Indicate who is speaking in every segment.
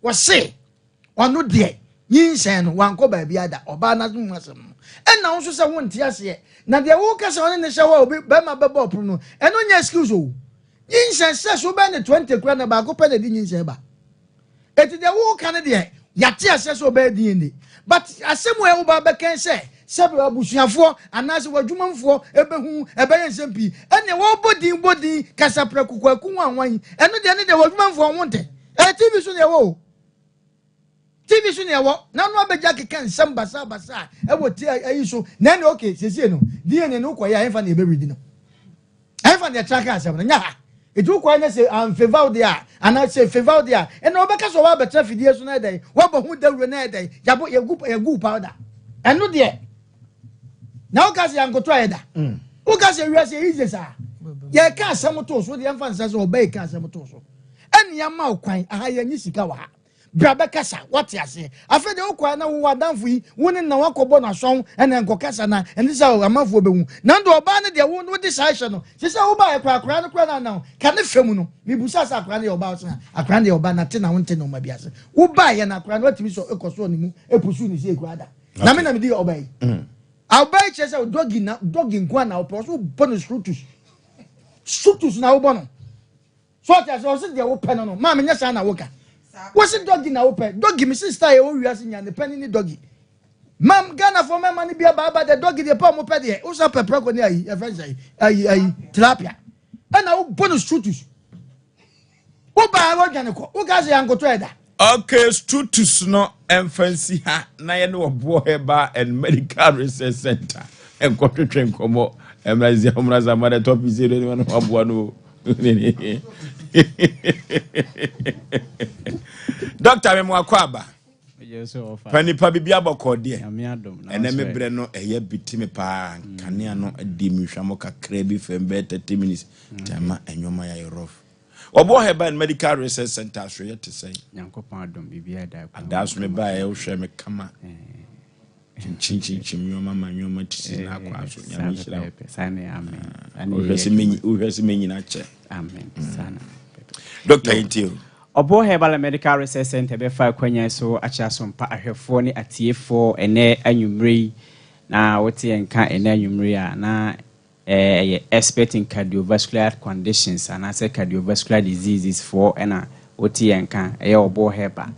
Speaker 1: Wɔse ɔno deɛ nyinsɛn no wankɔ baabi ada, ɔbaa no mu asɛm no ɛna wo nso sɛ wonte aseɛ, na deɛ woka sɛ ɔne ne hyɛ hɔ a obi bɛrima bɛbɔ ɔpono no, ɛno nyɛ excuse o. Nyinsɛn sɛ so wobɛyɛ ne 20 kora na baako pɛ na ɛde nyinsɛn ba. Eti deɛ woka no deɛ, yɛate aseɛ sɛ ɔbɛyɛ DNA, but asɛm a ɛwoba bɛkɛn sɛ sɛbi abusuafoɔ anaasɛ w'adwumamfoɔ ɛbɛhu, ɛbɛyɛ nsɛm pii. Ɛnea wɔbɔ din bɔ din kasaprɛ kokoako ho anwan, ɛno deɛ ne deɛ w'adwumamfoɔ ho ntɛ. Ɛyɛ TV so ne ɛwɔ o, TV so ne ɛwɔ na no abɛgya keka nsɛm basabasa a ɛwɔ ti ayi so. Na ɛne okay, siesie no DNA no wokɔyɛ a, ɛmfa ne yɛbɛredi no, ɛmfa ne yɛtra ka asɛm no nya ha. Ɛti wokɔɛ no sɛ amfavour wo deɛ a, anaa sɛ favour wo deɛ a, ɛna wɔbɛka sɛ wɔba abɛtena fidie so na ɛdɛn, wɔabɔ ho dawuro na ɛdɛn, yɛabɔ yɛgu powder. Ɛno deɛ na woka sɛ yɛnkoto ayɛ da. Woka sɛ wiase yɛ easy saa, yɛka asɛm too so deɛ, ɛmfa nsɛ sɛ ɔbɛyɛ ka asɛm too so. Ɛne yɛma wo kwan aha, yɛnyi sika wɔ ha, bra bɛkasa, wate aseɛ? Afei deɛ wokɔɛ na wowɔ adamfo yi, wo ne na wakɔbɔ no asɔn, ɛna nkɔkasa na ɛne sɛ amanfoɔ bɛhu. Na ndo ɔbaa no deɛ, wo wode saa hyɛ no sɛ wobaɛ kora, akora no kora no anam ka ne fɛ mu no, mebusa sɛ akora no yɛ ɔbaa sɛ akora no yɛ ɔbaa na te na wonte nɔɔma bi ase. Wobaeɛ na akora no watumi sɔ ɛkɔ soɔ ne mu ɛpusu ne sɛ ɛkura da na me na mede yɛ ɔbaa yi. Ɔbaa yi kyerɛ sɛ doggy na doggy nko a na wopɛ, ɔso wobɔ no strutus strutus na wobɔ no so, ɔte ase? Ɔse deɛ wopɛ no maa menyɛ saa na woka wosi doggy na wopɛ doggy. Me sister yɛ wɔ wiase nya ne pɛ ne doggy. Mam Ghanafoɔ mɛma no bi aba aba deɛ, doggy deɛ pɛ ɔmo pɛ deɛ, wosa pɛ prɛko ne ayi yɛfrɛ sɛ ayi ayi tilapia, ɛna wobɔ no strutus. Wobaa wɔdwane kɔ, woka sɛ yɛnkoto ɛda.
Speaker 2: Okay, strutus no ɛmfa nsi ha na yɛne Ɔboɔ Herbal and Medical Research Center nkɔtwetwe nkɔmmɔ. Ɛmra sɛ ɔmra sa ma dɛ topic sɛ no no aboa no o. Doctor, me mo akɔ aba pa nipa bibi abɔkɔ deɛ. Ɛnɛ me berɛ no ɛyɛ biti me paa. Nkanea no di me hwamɔ kakra bi fam bɛyɛ 30 minutes nti ama ɛnwoma yɛayɛ rough. Ɔboɔ Herbal and Medical Research Center so yɛ te sɛ
Speaker 3: Nyankopɔn adom, biribiara da kwan.
Speaker 2: Adaa so mebaeɛ, wohwɛ me kama, kyinkyinkyinkyim nneɔma ma nneɔma tisi na akɔ aso. Nyame hyira wo.
Speaker 3: Saa ne, amen. Saa ne.
Speaker 2: Wohwɛ
Speaker 3: yɛyɛ
Speaker 2: sɛ
Speaker 3: adwuma.
Speaker 2: Wohwɛ sɛ menyina kyɛ.
Speaker 3: Amen, saa na
Speaker 2: Doctor, yɛntie o.
Speaker 3: Ɔboɔ Herbal and Medical Research Center bɛfa akwanyan so akyerɛ asompa ahwɛfoɔ ne atiefoɔ ɛnɛ anwummerɛ yi. Na wote yɛn nka ɛnɛ anwummerɛ yi a, na ɛyɛ expert in cardiovascular conditions anaasɛ cardiovascular diseases foɔ ɛna wote yɛn nka. Ɛyɛ Ɔboɔ Herbal.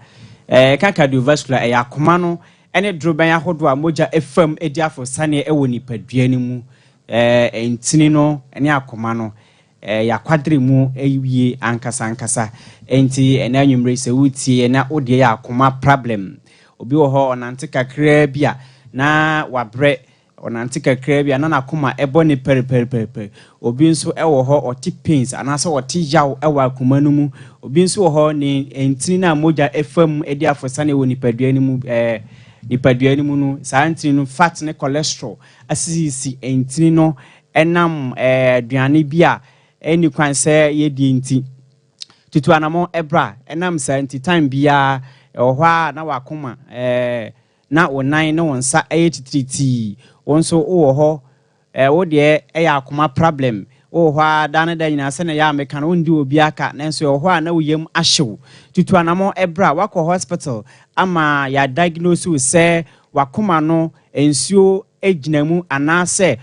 Speaker 3: Ɛka cardiovascular, ɛyɛ akoma no ɛne dorobɛn ahodoɔ a mogya ɛfam ɛdi afɔsaneɛ ɛwɔ nipadua no mu. Ntini no ne akoma no yɛakwadere mu yie ankasa ankasa. Nti ɛnɛ anwummerɛ, sɛ wotie na wodeɛ yɛ akoma problem, obi wɔ hɔ ɔnante kakraa bi a na wabrɛ, ɔnante kakraa bi a na n'akoma ɛbɔ ne pɛripɛripɛripɛri. Obi nso ɛwɔ hɔ ɔte pains anaasɛ ɔte yaw ɛwɔ akoma no mu. Obi nso wɔ hɔ ne ntini no a mogya ɛfa mu ɛde afɔsane wɔ nipadua no mu, nipadua no mu no, saa ntini no fat ne cholesterol asisisi ntini no ɛnam aduane bi a ɛni kwan sɛ yɛdie nti tutu anamɔ ɛbra. Ɛnam saa nti, time biara ɛwɔ hɔ a na wakoma na wo nan ne wo nsa ɛyɛ titiritii. Wo nso wowɔ hɔ wo deɛ ɛyɛ akoma problem. Wowɔ hɔ a da ne da nyinaa sɛnea ɛyɛ a meka no, wondi obi aka, nanso ɛwɔ hɔ a na wo yam ahyew. Tutu anamɔ ɛbra. Wakɔ hospital ama yɛadiagnose wo sɛ wakoma no nsuo gyina mu anaasɛ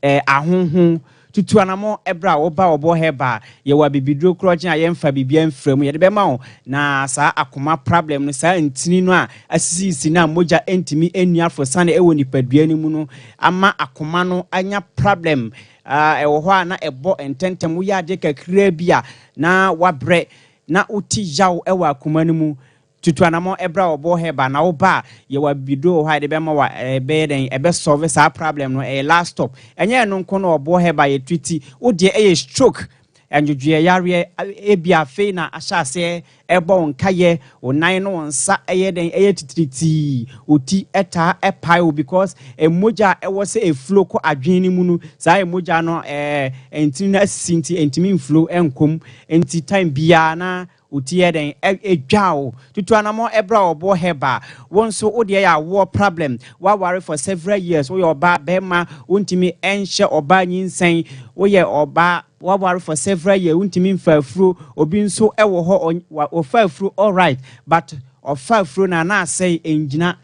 Speaker 3: ahoho, tutu anamɔ ɛbrɛ a woba Ɔbɔ Herbal. Yɛwɔ abibiduro korɔgye a yɛmfa biribia mfra mu, yɛde bɛma wo na saa akoma problem no, saa ntini no a asisisi no a mogya ntumi nni afosane ɛwɔ nipadua no mu no ama akoma no anya problem. Ɛwɔ hɔ a na ɛbɔ ntɛntɛm, woyɛ adeɛ kakraa bi a na wabrɛ na wote yaw ɛwɔ akoma no mu, tutu anamɔ ɛbrɛ a Ɔbɔ Herbal. Na woba a, yɛwɔ abibiduro wɔ hɔ a yɛde bɛma wa ɛbɛyɛ dɛn, ɛbɛsolve saa problem no. Ɛyɛ last stop. Ɛnyɛ ɛno nko no, Ɔbɔ Herbal yɛ treat. Wo deɛ ɛyɛ stroke, ndwodwoeɛ yareɛ, ebi afei na ahyɛ aseɛ ɛbɔ wo nkayɛ, wo nan no wo nsa ɛyɛ dɛn, ɛyɛ titiritii, wo ti ɛtaa ɛpae wo because mogya a ɛwɔ sɛ eflow kɔ adwene no mu no, saa mogya no ntini no asisi nti ntumi nflow ɛnkɔm, nti time biara na Wo ti yɛ dɛn ɛdwa wo. Tutu anamɔ ɛbra Ɔboɔ Herbal. Wo nso wo deɛ yɛ awoɔ problem. Woaware for several years, woyɛ ɔbaa, bɛrima, wontumi ɛnhyɛ ɔbaa nyinsɛn. Woyɛ ɔbaa, woaware for several years, wontumi mfa afuro. Obi nso ɛwɔ hɔ, ɔfa afuro alright, but ɔfa afuro na anaasɛe ɛngyina.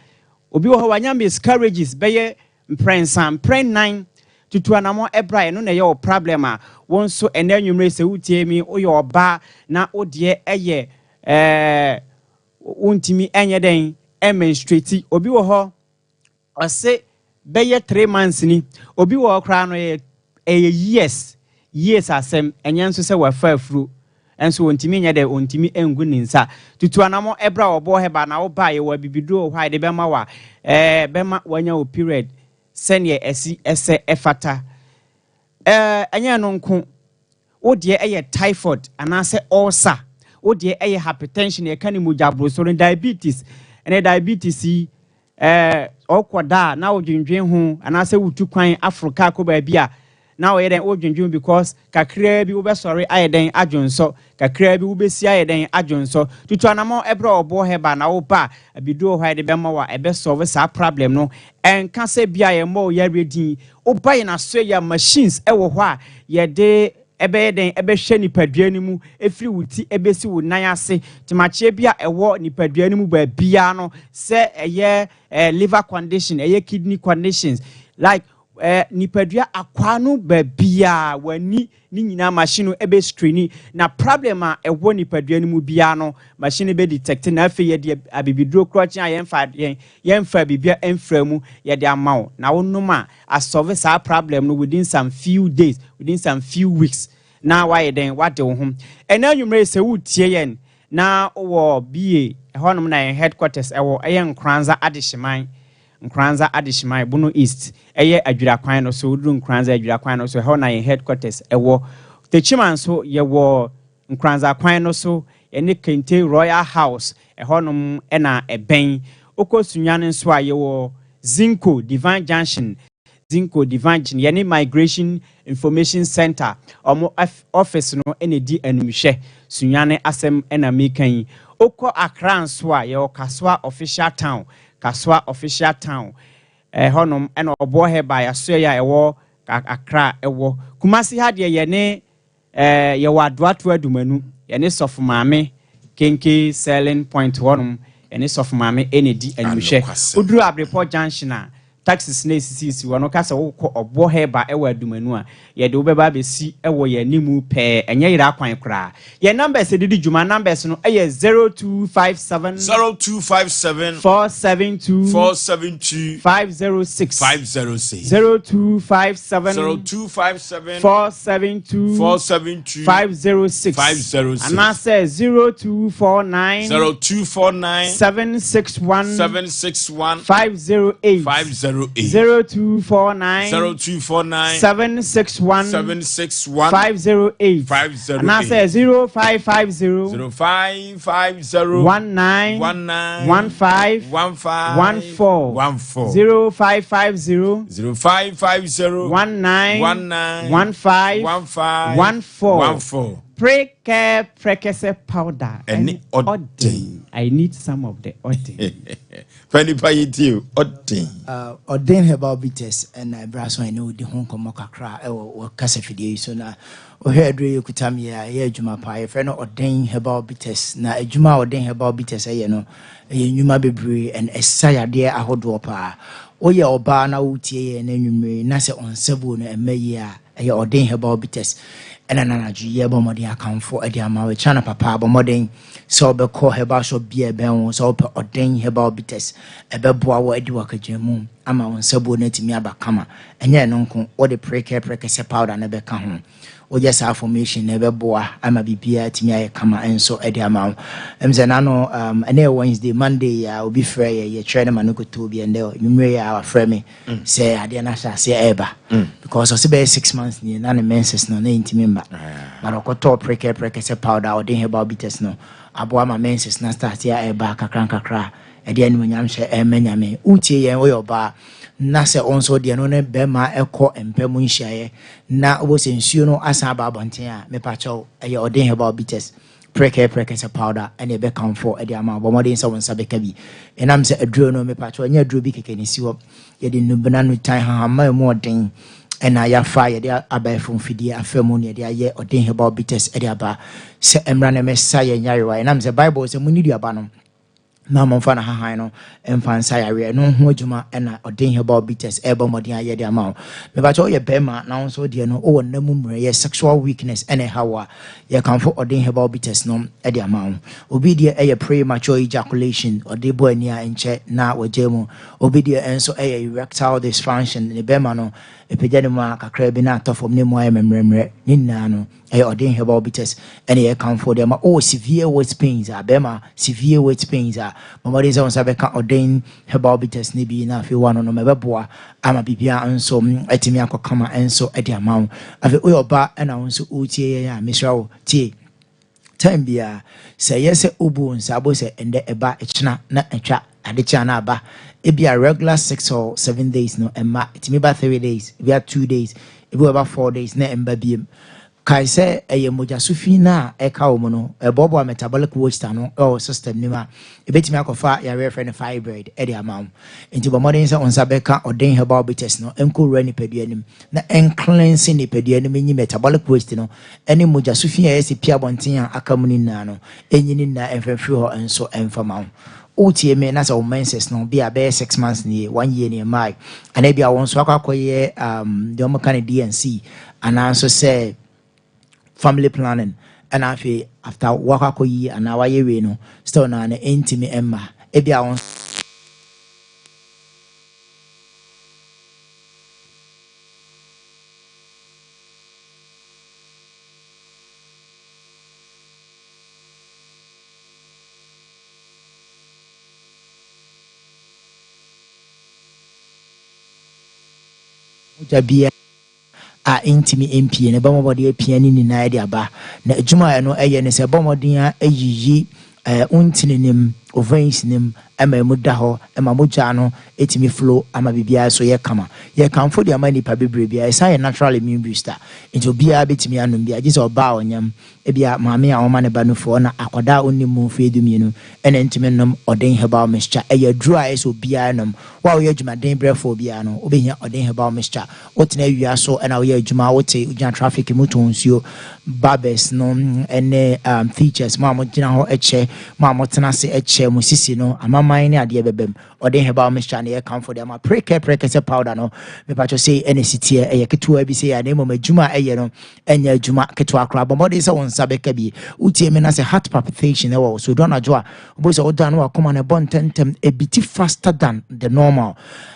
Speaker 3: Obi wɔ hɔ wanya miscarriages bɛyɛ mprɛnsa, mprɛnnan. Tutu anamɔ ɛbra, ɛno na ɛyɛ wɔ problem a wɔn nso ɛnɛ anwummerɛ sɛ wotie mi, woyɛ ɔbaa na wodeɛ ɛyɛ wontumi ɛnyɛ dɛn ɛmenstruate. Obi wɔ hɔ ɔse bɛyɛ 3 months ni, obi wɔ hɔ koraa no ɛyɛ years years asɛm, ɛnyɛ nso sɛ wafa afuro nso wɔntumi nyɛ dɛ wɔntumi ngu ne nsa. Tutu anamɔ ɛbra Ɔboɔ Herbal na woba, yɛwɔ abibiduro wɔ hɔ a yɛde bɛma wa bɛma wanya wo period sɛneɛ ɛsi ɛsɛ ɛfata. Ɛnyɛ no nko, wo deɛ ɛyɛ typhoid anaasɛ ulcer, wo deɛ ɛyɛ hypertension, yɛka ne mogya aboroso no, diabetes. Ɛnɛ diabetes yi ɔkɔ da a na wodwendwen ho, anaasɛ wotu kwan aforo kaa kɔ baabi a na wɔyɛ dɛn wodwendwen, because kakraa bi wobɛsɔre ayɛ dɛn adwonsɔ, kakraa bi wobɛsi ayɛ dɛn adwonsɔ. Tutu anamɔ ɛbrɛ Ɔboɔ Herbal na woba a, abiduro wɔ hɔ a yɛde bɛma wo a ɛbɛsolve saa problem no. Ɛnka sɛ bi a yɛmmɔ wo yareɛ din. Woba yɛn aso yɛ machines ɛwɔ hɔ a yɛde ɛbɛyɛ dɛn ɛbɛhwɛ nipadua no mu, ɛfiri wo ti ɛbɛsi wo nan ase, temakyɛ bi a ɛwɔ nipadua no mu baabiara no, sɛ ɛyɛ liver condition, ɛyɛ kidney conditions, like nipadua akwaa no baabiara, w'ani ne nyinaa, machine no ɛbɛ screen na problem a ɛwɔ nipadua no mu biara no, machine no bɛ detect na afei yɛde abibiduro korɔkyen a yɛmfa yɛmfa biribia ɛmfra mu yɛde ama wo na wonom a, asolve saa problem no within some few days, within some few weeks, na wayɛ dɛn wade wo ho. Ɛna anwummerɛ sɛ wotie yɛn na wowɔ ba ɛhɔnom na yɛn headquarters ɛwɔ, ɛyɛ Nkoranza Adehyeman, Nkoranza Adehyeman, Bono East, ɛyɛ Adwira kwan no so. Woduru Nkoranza Adwira kwan no so, ɛhɔ na yɛn headquarters ɛwɔ. Techiman nso yɛwɔ Nkoranza kwan no so, ɛne Kente Royal House ɛhɔnom ɛna ɛbɛn. Wokɔ Sunyani nso a, yɛwɔ Zinco Divine Junction, Zinco Divine Junction, yɛne Migration Information Center ɔmo office no ɛna di animhwɛ. Sunyani asɛm ɛna meka yi. Wokɔ Accra nso a, yɛwɔ Kasoa Official Town, Kasoa Official Town ɛhɔnom ɛna Ɔboɔ Herbal yɛasoɛ yɛ a ɛwɔ Accra. Ɛwɔ Kumasi ha deɛ, yɛne yɛwɔ Adoato Adumanu, yɛne Sɔfo Maame Kenke Selling Point hɔnom, yɛne Sɔfo Maame ɛna di animhwɛ. Woduru Abrepɔ Junction a, taxis na esisisi hɔ no, kasa wokɔ Ɔboɔ Herbal ɛwɔ Adumanu a, yɛde wobɛba abɛsi ɛwɔ yɛn animu pɛɛ, ɛnyɛ yɛrɛ akwan koraa. Yɛn numbers didi dwuma, numbers no ɛyɛ 0257
Speaker 2: 0257
Speaker 3: 472
Speaker 2: 472
Speaker 3: 506.
Speaker 2: 506.
Speaker 3: 0257
Speaker 2: 0257
Speaker 3: 472
Speaker 2: 472
Speaker 3: 506.
Speaker 2: 506.
Speaker 3: Anaasɛ 0249
Speaker 2: 0249
Speaker 3: 761
Speaker 2: 761
Speaker 3: 508.
Speaker 2: 508.
Speaker 3: 0249
Speaker 2: 0249
Speaker 3: 761
Speaker 2: 761
Speaker 3: 508.
Speaker 2: 508.
Speaker 3: Anaasɛ 0550
Speaker 2: 0550
Speaker 3: 19
Speaker 2: 19
Speaker 3: 15
Speaker 2: 15
Speaker 3: 14.
Speaker 2: 14.
Speaker 3: 0550
Speaker 2: 0550
Speaker 3: 19
Speaker 2: 19
Speaker 3: 15
Speaker 2: 15
Speaker 3: 14.
Speaker 2: 14.
Speaker 3: Prekɛ prekɛsɛ powder.
Speaker 2: Ɛne ɔden.
Speaker 3: I need some of the ɔden.
Speaker 2: Fa nipa yi tie o, ɔden.
Speaker 4: Ɔden Herbal Bitters ɛna ɛberɛ so ɛne wodi ho nkɔmmɔ kakra ɛwɔ wɔ kasa fidie yi so. Na wohwɛ aduro yi kuta me a, ɛyɛ adwuma paa. Yɛfrɛ no Ɔden Herbal Bitters, na adwuma a Ɔden Herbal Bitters ɛyɛ no, ɛyɛ nnwuma bebree ɛn ɛsa yadeɛ ahodoɔ paa. Woyɛ ɔbaa na wotie yɛ no anwummere na sɛ ɔnsabuo no ɛmma yie a, ɛyɛ Ɔden Herbal Bitters ɛna nanadwo yi ɛbɔ mmɔden akamfo ɛde ama wo. Ɛkyɛ na papa bɔ mmɔden sɛ wobɛkɔ herbal shop bi a ɛbɛn wo sɛ wopɛ Ɔden Herbal Bitters, ɛbɛboa wo adi wakadwa mu ama wo nsabuo no atumi aba kama. Ɛnyɛ ɛno nko, wode prekɛ prekɛsɛ powder no bɛka ho, woyɛ saa formation na ɛbɛboa ama biribiara atumi ayɛ kama nso ɛde ama wo. Ɛm sɛ nano ɛnɛ yɛ Wednesday, Monday a obi frɛ yɛ, yɛkyerɛ no ma no kɔtɔ bi. Ɛndɛ nwummerɛ yɛ a wafrɛ me sɛ adeɛ no ahyɛ aseɛ ɛɛba, because ɔsɛ bɛyɛ 6 months nie na ne menses no na ɛntumi mba, but ɔkɔtɔɔ prekɛ prekɛsɛ powder, Ɔden Herbal Bitters no aboa ma menses na start a ɛɛba kakra nkakra a ɛde animonyam hyɛ ɛmɛ Nyame. Wotie yɛn, woyɛ ɔbaa na sɛ wo nso deɛ no ne bɛrima ɛkɔ mpɛ mu nhyiaeɛ na wobɔ sɛ nsuo no asan aba abɔnten a, mepakyɛw, ɛyɛ Ɔden Herbal Bitters. Prɛkɛ prɛkɛsɛ powder ɛna ɛbɛkamfo ɛde ama. Bɔ mmɔden sɛ wo nsa bɛka bi. Ɛnam sɛ aduro no, mepakyɛw, ɛnyɛ aduro bi kɛkɛ na ɛsi hɔ. Yɛde nnubena no tan hahama a ɛmu ɔden ɛna yɛafa yɛde abɛɛfo mfidie afa mu na yɛde ayɛ Ɔden Herbal Bitters ɛde aba sɛ mmra na ɛmɛsa yɛn nyarewa. Ɛnam sɛ Bible sɛ monni duaba no na momfa no hahan no mfa nsa yareɛ, ɛno ho adwuma ɛna Ɔden Herbal Bitters ɛrebɔ mmɔden ayɛ de ama wo. Mepakyɛ, woyɛ bɛrima na wo nso deɛ no wowɔ nna mu mmerɛyɛ, sexual weakness ɛna ɛha wo a, yɛkamfo Ɔden Herbal Bitters no ɛde ama wo. Obi deɛ ɛyɛ premature ejaculation, ɔde bɔ ani a nkyɛ na wagya mu. Obi deɛ nso ɛyɛ erectile dysfunction, ne bɛrima no ɛpagya ne mu a kakra bi na atɔ fam, ne mu ayɛ mmerɛmmerɛ. Ne nyinaa no ɛyɛ Ɔden Herbal Bitters ɛne yɛkamfo de ama. Ɔwɔ severe waist pains a, bɛrima, severe waist pains a, mɔmɔden sɛ wo nsa bɛka Ɔden Herbal Bitters ne bi na afei wano no mɛbɛboa ama biribiara nso atumi akɔ kama nso de ama wo. Afei woyɛ ɔba ɛna wo nso wotie yɛn a, mesrɛ wo, tie. Time biara sɛ ɛyɛ sɛ wobu wo nsa abo sɛ ɛndɛ ɛba, ɛkyena na atwa, adekyea na aba, ebia regular 6 or 7 days no ɛma ɛtumi ba 3 days, ebia 2 days, ebi wɔ ɛba 4 days na ɛmba biem, kae sɛ ɛyɛ mogyaso fi no a ɛka wɔ mu no ɛboaboa metabolic waste ano ɛwɔ system no mu a ɛbɛtumi akɔfa yareɛ frɛ no fibroid ɛde ama wo. Nti bɔ mmɔden sɛ wo nsa bɛka Ɔden Herbal Bitters no, ɛnkɔ wura nipadua no mu na ɛncleanse nipadua no mu, nyi metabolic waste no ɛne mogyaso fi a ɛyɛ sɛ pia abɔnten a aka mu no nyinaa no, ɛnyi ne nyinaa ɛmfɛmfiri hɔ nso ɛmfa ma wo. Wotie me na sɛ wo menses no bi a bɛyɛ 6 months nie, one year nie mmae, anaa bi a wɔn nso akɔ akɔyɛ deɛ wɔka no D&C anaa nso sɛ family planning, ɛna afei after wakɔ akɔyi anaa wayɛ wei no, still na no ɛntumi mma, ebi a wɔn mogya bia a ɛntumi mpie no, ɛbɔ mmɔden apia ne nyinaa de aba. Na adwuma a ɛno ɛyɛ ne sɛ ɛbɔ mmɔden a ɛyiyi wontini nim, veins nim, ɛma emu da hɔ, ɛma mogya no ɛtumi flow ama biribiara so yɛ kama. Yɛkamfo de ama nipa bebree biara. Ɛsan yɛ natural immune booster, nti obiara bɛtumi anom bi, agye sɛ ɔbaa ɔnyam, ebia maame a ɔma ne ba no foɔ na akwadaa a ɔnnim mu mfeɛ 12 ɛna ntumi nom Ɔden Herbal Mixture. Ɛyɛ aduro a ɛsɛ obiara nom. Wo a woyɛ adwumaden brɛfoɔ biara no, wobɛhia Ɔden Herbal Mixture. Wotena awia so ɛna woyɛ adwuma, wote wogyina traffic mu tɔn nsuo, barbers no ɛne teachers, mo a mogyina hɔ ɛkyɛ, mo a motena ase ɛkyɛ, mo sisi no amaman ne adeɛ bɛbɛm, Ɔden Herbal Mixture ne yɛkamfo de ama. Prekɛ prɛkɛsɛ powder no, mepatwɛ, sei ɛne si teɛ. Ɛyɛ ketewa bi sei a, na mmom adwuma a ɛyɛ no ɛnyɛ adwuma ketewa koraa. Bɔ mmɔden sɛ wo nsa bɛka bi. Wotie me na sɛ heart palpitation ɛwɔ wo so, du anadwo a wobɛhu sɛ woda no wakoma no ɛbɔ ntɛmntɛm, ɛbeat faster than the normal,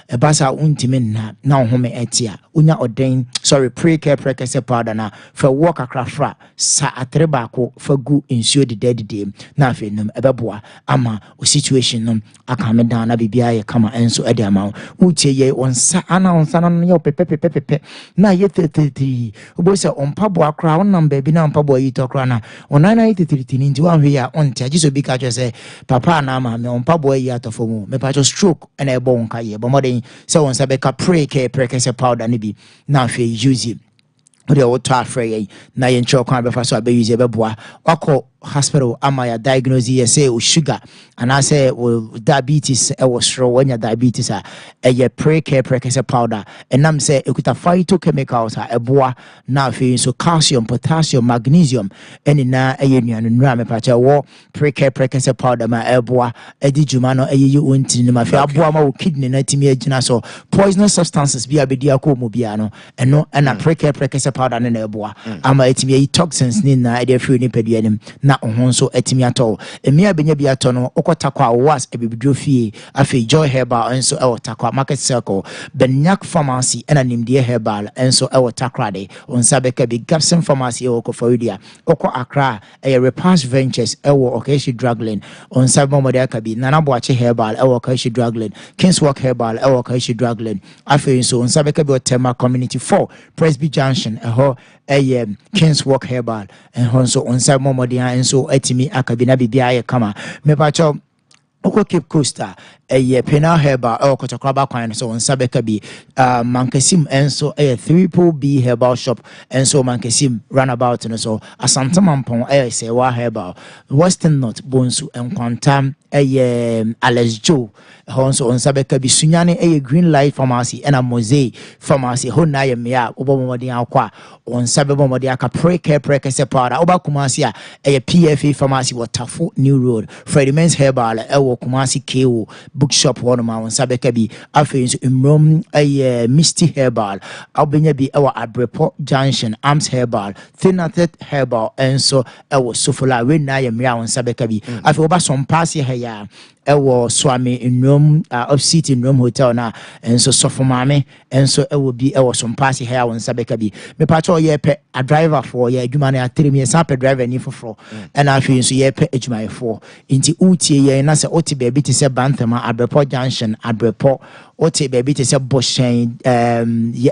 Speaker 4: ɛba saa wontumi nna na wo home ɛte a, wonya Ɔden, sorry, Prekɛ prɛkɛsɛ powder no a, fa woɔ kakra fra sa atere baako fa gu nsuo dedadidam na afei nom. Ɛbɛboa ama o situation no aka me down na biribiara yɛ kama ɛnso ɛde ama wo. Wotie yɛ, wo nsa ana wo nsa no no yɛ wo pɛpɛpɛpɛpɛ na ayɛ titirii, wobɛhu sɛ wo mpaboa koraa, wonam baabi na mpaboa yi tɔ koraa na wo nan no ayɛ titiritiri, nti woanhwɛ yi a wonte, agye sɛ obi ka kyerɛ sɛ papa anaa maame, wo mpaboa yi atɔ fam o. Mepakyɛ, stroke ɛna ɛbɔ wo nka yɛ. Bɔ mmɔden sɛ wo nsa bɛka Prekɛ prɛkɛsɛ powder no bi na afei use. Wode wotɔ afrɛ yɛn na yɛnkyerɛ kwan bɛfa so a bɛuse, ɛbɛboa. Wakɔ hospital ama yɛ diagnose yɛ sɛ o sugar anaasɛ o diabetes ɛwɔ soro, wanya diabetes a, ɛyɛ Prekɛ prɛkɛsɛ powder. Ɛnam sɛ ɛkuta phytochemicals a ɛboa, na afei nso calcium, potassium, magnesium ɛnyinaa ɛyɛ nnuane nnuro a mepakyɛ ɛwɔ Prekɛ prɛkɛsɛ powder ma ɛboa ɛdi dwuma no, ɛyiyi wo ntini no mu, afei aboa ma wo kidney no atumi agyina so. Poisonous substances bi a bɛdi akɔ mu biara no, ɛno ɛna Prekɛ prɛkɛsɛ powder no na ɛboa ama atumi ayi toxins ne nyinaa ɛde afiri nipadua no mu na wo ho nso atumi atɔ wo. Mmea bɛnya bi atɔ no, wokɔ Takwa a, was abibiduro fie. Afei Joy Herbal nso ɛwɔ Takwa Market Circle, Benyak Pharmacy ɛna Nimdeɛ Herbal nso ɛwɔ Takoradi. Wo nsa bɛka bi. Gapson Pharmacy ɛwɔ Koforidua. Wokɔ Accra a, ɛyɛ Repass Ventures ɛwɔ Okaishie Drug Lane. Wo nsa bɛma mmɔde aka bi. Nana Boakye Herbal ɛwɔ Okaishie Drug Lane, Kingswalk Herbal ɛwɔ Okaishie Drug Lane. Afei nso wo nsa bɛka bi wɔ Tema Community 4, Presby Junction, ɛhɔ ɛyɛ Kingswalk Herbal. Ɛhɔ nso wo nsa bɛma mmɔden a nso atumi aka bi na biribiara ayɛ kama. Mepakyɛw, Wokɔ Cape Coast a, ɛyɛ Penal Herbal ɛwɔ Kɔtɔkoraba kwan no so, wɔn nsa bɛka bi. Mankasim nso ɛyɛ Triple B Herbal Shop nso wɔ Mankasim roundabout no so. Asantemampɔn ɛyɛ Sɛwa Herbal. Western North, Bonsu Nkwantam ɛyɛ Alex Joe, ɛhɔ nso wɔn nsa bɛka bi. Sunyane ɛyɛ Green Light Pharmacy ɛna Mosaic Pharmacy. Ɛhɔ nyinaa yɛ mmea a wɔbɔ mmɔden akɔ a wɔn nsa bɛbɔ mmɔden aka Prekɛ Prekɛsɛ powder. Woba Kumasi a, ɛyɛ PFA Pharmacy wɔ Tafo New Road. Freddie Mens Herbal ɛwɔ Kumasi KO Bookshop hɔnom a wɔn nsa bɛka bi. Afei nso Mmurom ɛyɛ Misty Herbal, wobɛnya bi ɛwɔ Abrepɔ Junction. Arms Herbal, Thinathet Herbal ɛnso ɛwɔ Sofola. Wei nyinaa yɛ mmea a wɔn nsa bɛka bi. Afei woba Sɔmpaase ha yi a, ɛwɔ Suame Nnuom, Upcity Nnuom Hotel no a nso, Sɔfo Maame nso ɛwɔ bi ɛwɔ Sompaase ha a wɔn nsa bɛka bi. Mepakyɛ, yɛpɛ adriverfoɔ, yɛ adwuma no atere mu, yɛsan pɛ driver ni foforɔ, ɛna afei nso yɛpɛ adwumayɛfoɔ. Nti wotie yɛn na sɛ wote baabi te sɛ Bantama, Abrɛpɔ Junction, Abrɛpɔ, wote baabi te sɛ Bɔhyɛn,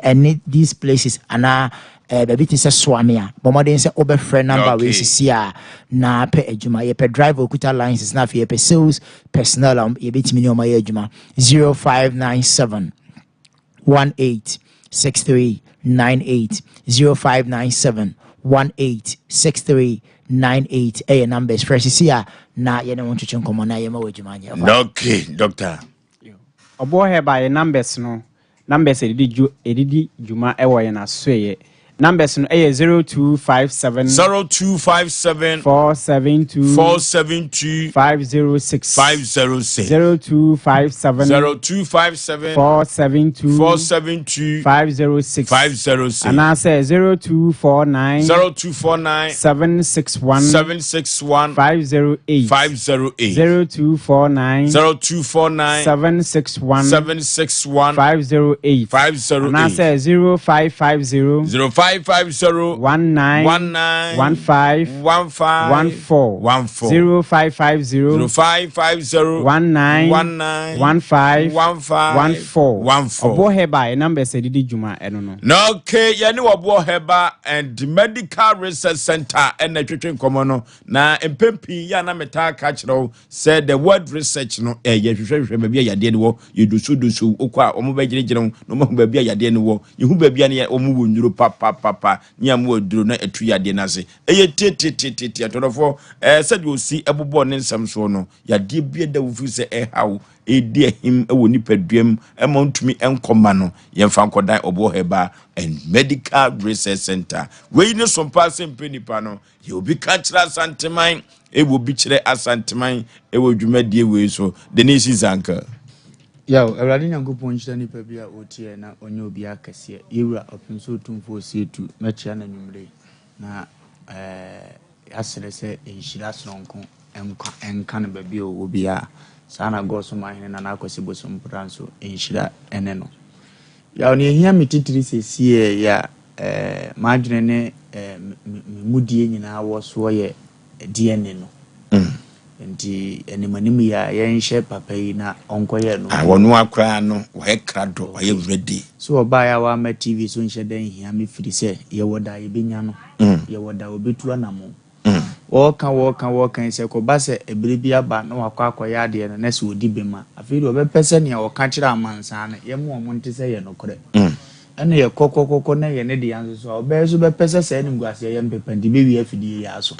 Speaker 4: ɛne these places anaa baabi te sɛ Soame a, bɔ mmɔden sɛ wobɛfrɛ number wei sisi a na pɛ adwuma. Yɛpɛ driver okuta license, na afei yɛpɛ sales personnel a yɛbɛtumi ne ɔma yɛ adwuma. 0597 18 63 98, 0597 18 63 98 ɛyɛ numbers. Frɛ sisi a na yɛne wo ntwetwe nkɔmmɔ na yɛma wɔ adwuma nyɛ.
Speaker 2: Okay, doctor.
Speaker 3: Ɔboɔ Herbal, yɛ numbers no, numbers ɛdidi dwuma ɛwɔ yɛn asoɛyɛ. Numbers no ɛyɛ 0257
Speaker 2: 0257
Speaker 3: 472
Speaker 2: 472
Speaker 3: 506.
Speaker 2: 506.
Speaker 3: 0257
Speaker 2: 0257
Speaker 3: 472
Speaker 2: 472
Speaker 3: 506.
Speaker 2: 506.
Speaker 3: Anaasɛ 0249
Speaker 2: 0249
Speaker 3: 761
Speaker 2: 761
Speaker 3: 508.
Speaker 2: 508.
Speaker 3: 0249
Speaker 2: 0249
Speaker 3: 761
Speaker 2: 761
Speaker 3: 508.
Speaker 2: 508.
Speaker 3: Anaasɛ 0550
Speaker 2: 0550
Speaker 3: 19
Speaker 2: 19
Speaker 3: 15
Speaker 2: 15
Speaker 3: 14.
Speaker 2: 14.
Speaker 3: 0550
Speaker 2: 0550
Speaker 3: 19
Speaker 2: 19
Speaker 3: 15
Speaker 2: 15
Speaker 3: 14.
Speaker 2: 14.
Speaker 3: Ɔboɔ Herbal, yɛ numbers ɛdidi dwuma ɛno no.
Speaker 2: Na okay, yɛne Wɔboɔ Herbal and Medical Research Center ɛna twetwe nkɔmmɔ no. Na mpɛn pii yɛ a na metaa ka kyerɛ wo sɛ the word research no, ɛyɛ hwehwɛhwehwɛ baabi a yadeɛ no wɔ. Yɛdosodoso wokɔ a, wɔn bɛgyinagyina ho na wɔn ahu baabi a yadeɛ no wɔ. Yɛhu baabi a no yɛ wɔn wɔ nnuro papapapa ne a wɔwɔ aduro na ɛtu yadeɛ no ase. Ɛyɛ tietietie. Atɔdɔfoɔ, sɛdeɛ osi ɛbobɔ ne nsɛm soɔ no, yadeɛ bi da wo fi sɛ ɛhaw ɛdi ahim wɔ nipadua mu ɛma ntumi nkɔma no, yɛmfa nkɔdan Ɔboɔ Herbal and Medical Research Center. Wei ne sompa sɛ mpɛ nipa no yɛ obi ka kyerɛ Asanteman, ɛwɔ obi kyerɛ Asanteman ɛwɔ dwumadie wei so. Denise Zanka.
Speaker 5: Yaw, Awurade Nyankopɔn nhyira nipa bi a ɔtie na ɔnyɛ obi akɛseɛ. Yɛwura Ɔpem so Otumfoɔ Osietu, mɛkyia no anwummere yi na yɛasrɛ sɛ nhyira sononko nkwa nka no baabi a ɔwɔ biara. Saa na Gɔsoma Ahene Nana Akwasi Bosompra nso nhyira ɛne no. Yaw, nea ehia me titiri sɛsie yɛ a m'adwene ne me mudie nyinaa wɔ soɔ yɛ DNA no. Nti animanim yi a yɛnhyɛ papa yi na ɔnkɔyɛ no.
Speaker 2: Ah, wɔno akoraa no wɔyɛ krado, wɔyɛ ready.
Speaker 5: So ɔbaeɛ a wama TV so nhyɛ da nhia me, firi sɛ yɛwɔ da yɛbɛnya no, yɛwɔ da wɔbɛtu anamo. Wɔɔka wɔɔka wɔɔka yi sɛ kɔba sɛ ebere bi aba na wakɔ akɔyɛ adeɛ no na sɛ ɔdi bema, afei deɛ ɔbɛpɛ sɛ nea ɔka kyerɛ amansan no yɛma ɔmo nte sɛ yɛ nokorɛ. Ɛna yɛ kɔkɔkɔkɔ na yɛ ne deɛ nso so a ɔbɛyɛ so bɛpɛ sɛ saa animguaseɛ yɛ mpepa nti bɛwie afidie yɛ aso.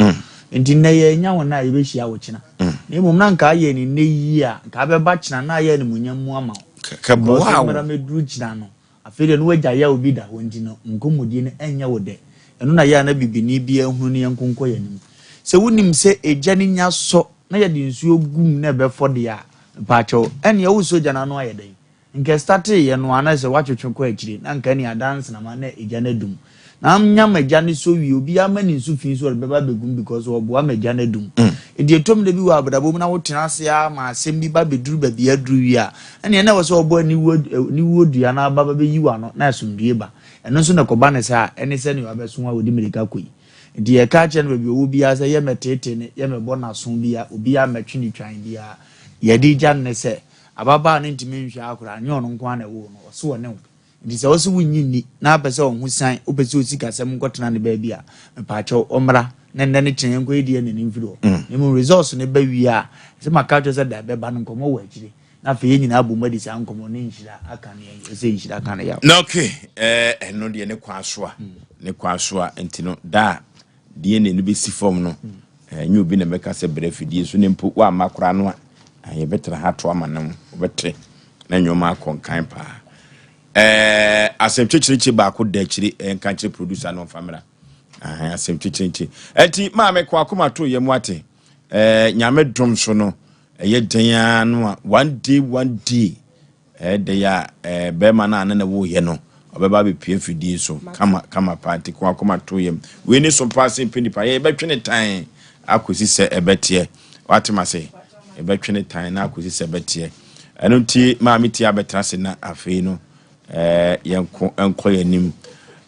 Speaker 5: Nti nnɛ yɛnya wo no a yɛbɛhyia wo kyena, na mmom na nka ayɛ ne nnɛ yie a nka abɛba kyena na ayɛ animuonyam mu ama wo.
Speaker 2: Kɛboa wo.
Speaker 5: Mmara mɛduru kyena no, afei deɛ no wagya yɛ obi da hɔ nti no nkɔmmɔdie no ɛnyɛ wo dɛ. Ɛno na yɛ a na bibini bi ahunu ne yɛnkonkɔ yɛn anim sɛ wonim sɛ egya no nya sɔ na yɛde nsuo gum na ɛbɛfɔ deɛ a mpaakyɛw ɛnea wosɔ gya no ano ayɛ dɛn nka startee yɛ no ana sɛ woatwetwe kɔ akyire na nka ne adansenama na egya no adum na nyam agya no so wie, obiara ma ne nsu fi so ɔde bɛba bɛgum because ɔboa ma agya no adum. Nti ɛtɔm da bi wɔ abrabɔ mu na wotena ase a ma asɛm bi ba bɛduru baabi aduru wie a, ɛneɛ na ɛwɔ sɛ ɔbɔ aniwuo dua no aba ba bɛyi w'ano na asomdue ba. Ɛno nso na ɛkɔba ne saa ɛne sɛnea wabɛso a wɔde mmirika kɔ yi. Nti yɛka kyerɛ no baabi ɔwɔ biara sɛ yɛmɛtete ne yɛmɛbɔ n'aso biara, obiara mɛtwe ne twan biara. Yɛde gya no ne sɛ ababaa no ntumi nhwɛ akora, nyɛ ɔno nko ara na ɛwɔ no, ɔso wɔ ne wo. Nti sɛ wɔsɛ wonyi nni na apɛ sɛ ɔho san wopɛ sɛ osi kasɛm nkɔtena ne baabi a, mpaakyɛw, ɔmmra. na nnɛ ne kyena yɛnkɔyɛ DNA no mfiri hɔ. Na mmom results no ba wie a, sɛ maka akyerɛ wo sɛ da ɛbɛba no nkɔmmɔ wɔ akyire. Na afei yɛn nyinaa abom adi saa nkɔmmɔ no na nhyira aka no yɛn, ɛsɛ nhyira ka no yaw.
Speaker 2: Na okay, eh, ɛno deɛ ne kwan so a, ne kwan so a, nti no da a DNA no bɛsi fam no, ɛnyɛ obi na bɛka sɛ brɛ afidie so, ne mpo woamma koraa no a, yɛbɛtena ha to ama no, wobɛte na nneɛma akɔ nkan paa. Eh, asɛm kyekyerekye baako da akyire, eh, nka nkyerɛ producer no ɔmfa mmra. Ahan, asɛm kyekyerekye. Ɛnti maame kɔ akoma to yɛ mu ate. Eh, nyame dom so no, ɛyɛ dɛn ara no a, one day, one day, ɛyɛ dɛn a, eh, bɛrima no a ne ne woyɛ no, ɔbɛba abɛpue afidie so kama kama paa. Nti kɔ akoma to yam. Wei ne so paa sɛ mpɛ nipa. Yɛbɛtwe ne tan akɔsi sɛ ɛbɛteɛ. Wate ma se? Yɛbɛtwe ne tan na akɔsi sɛ ɛbɛteɛ. Ɛno nti maame tie abɛtena ase na afei no eh, yɛnko nkɔ yɛn anim.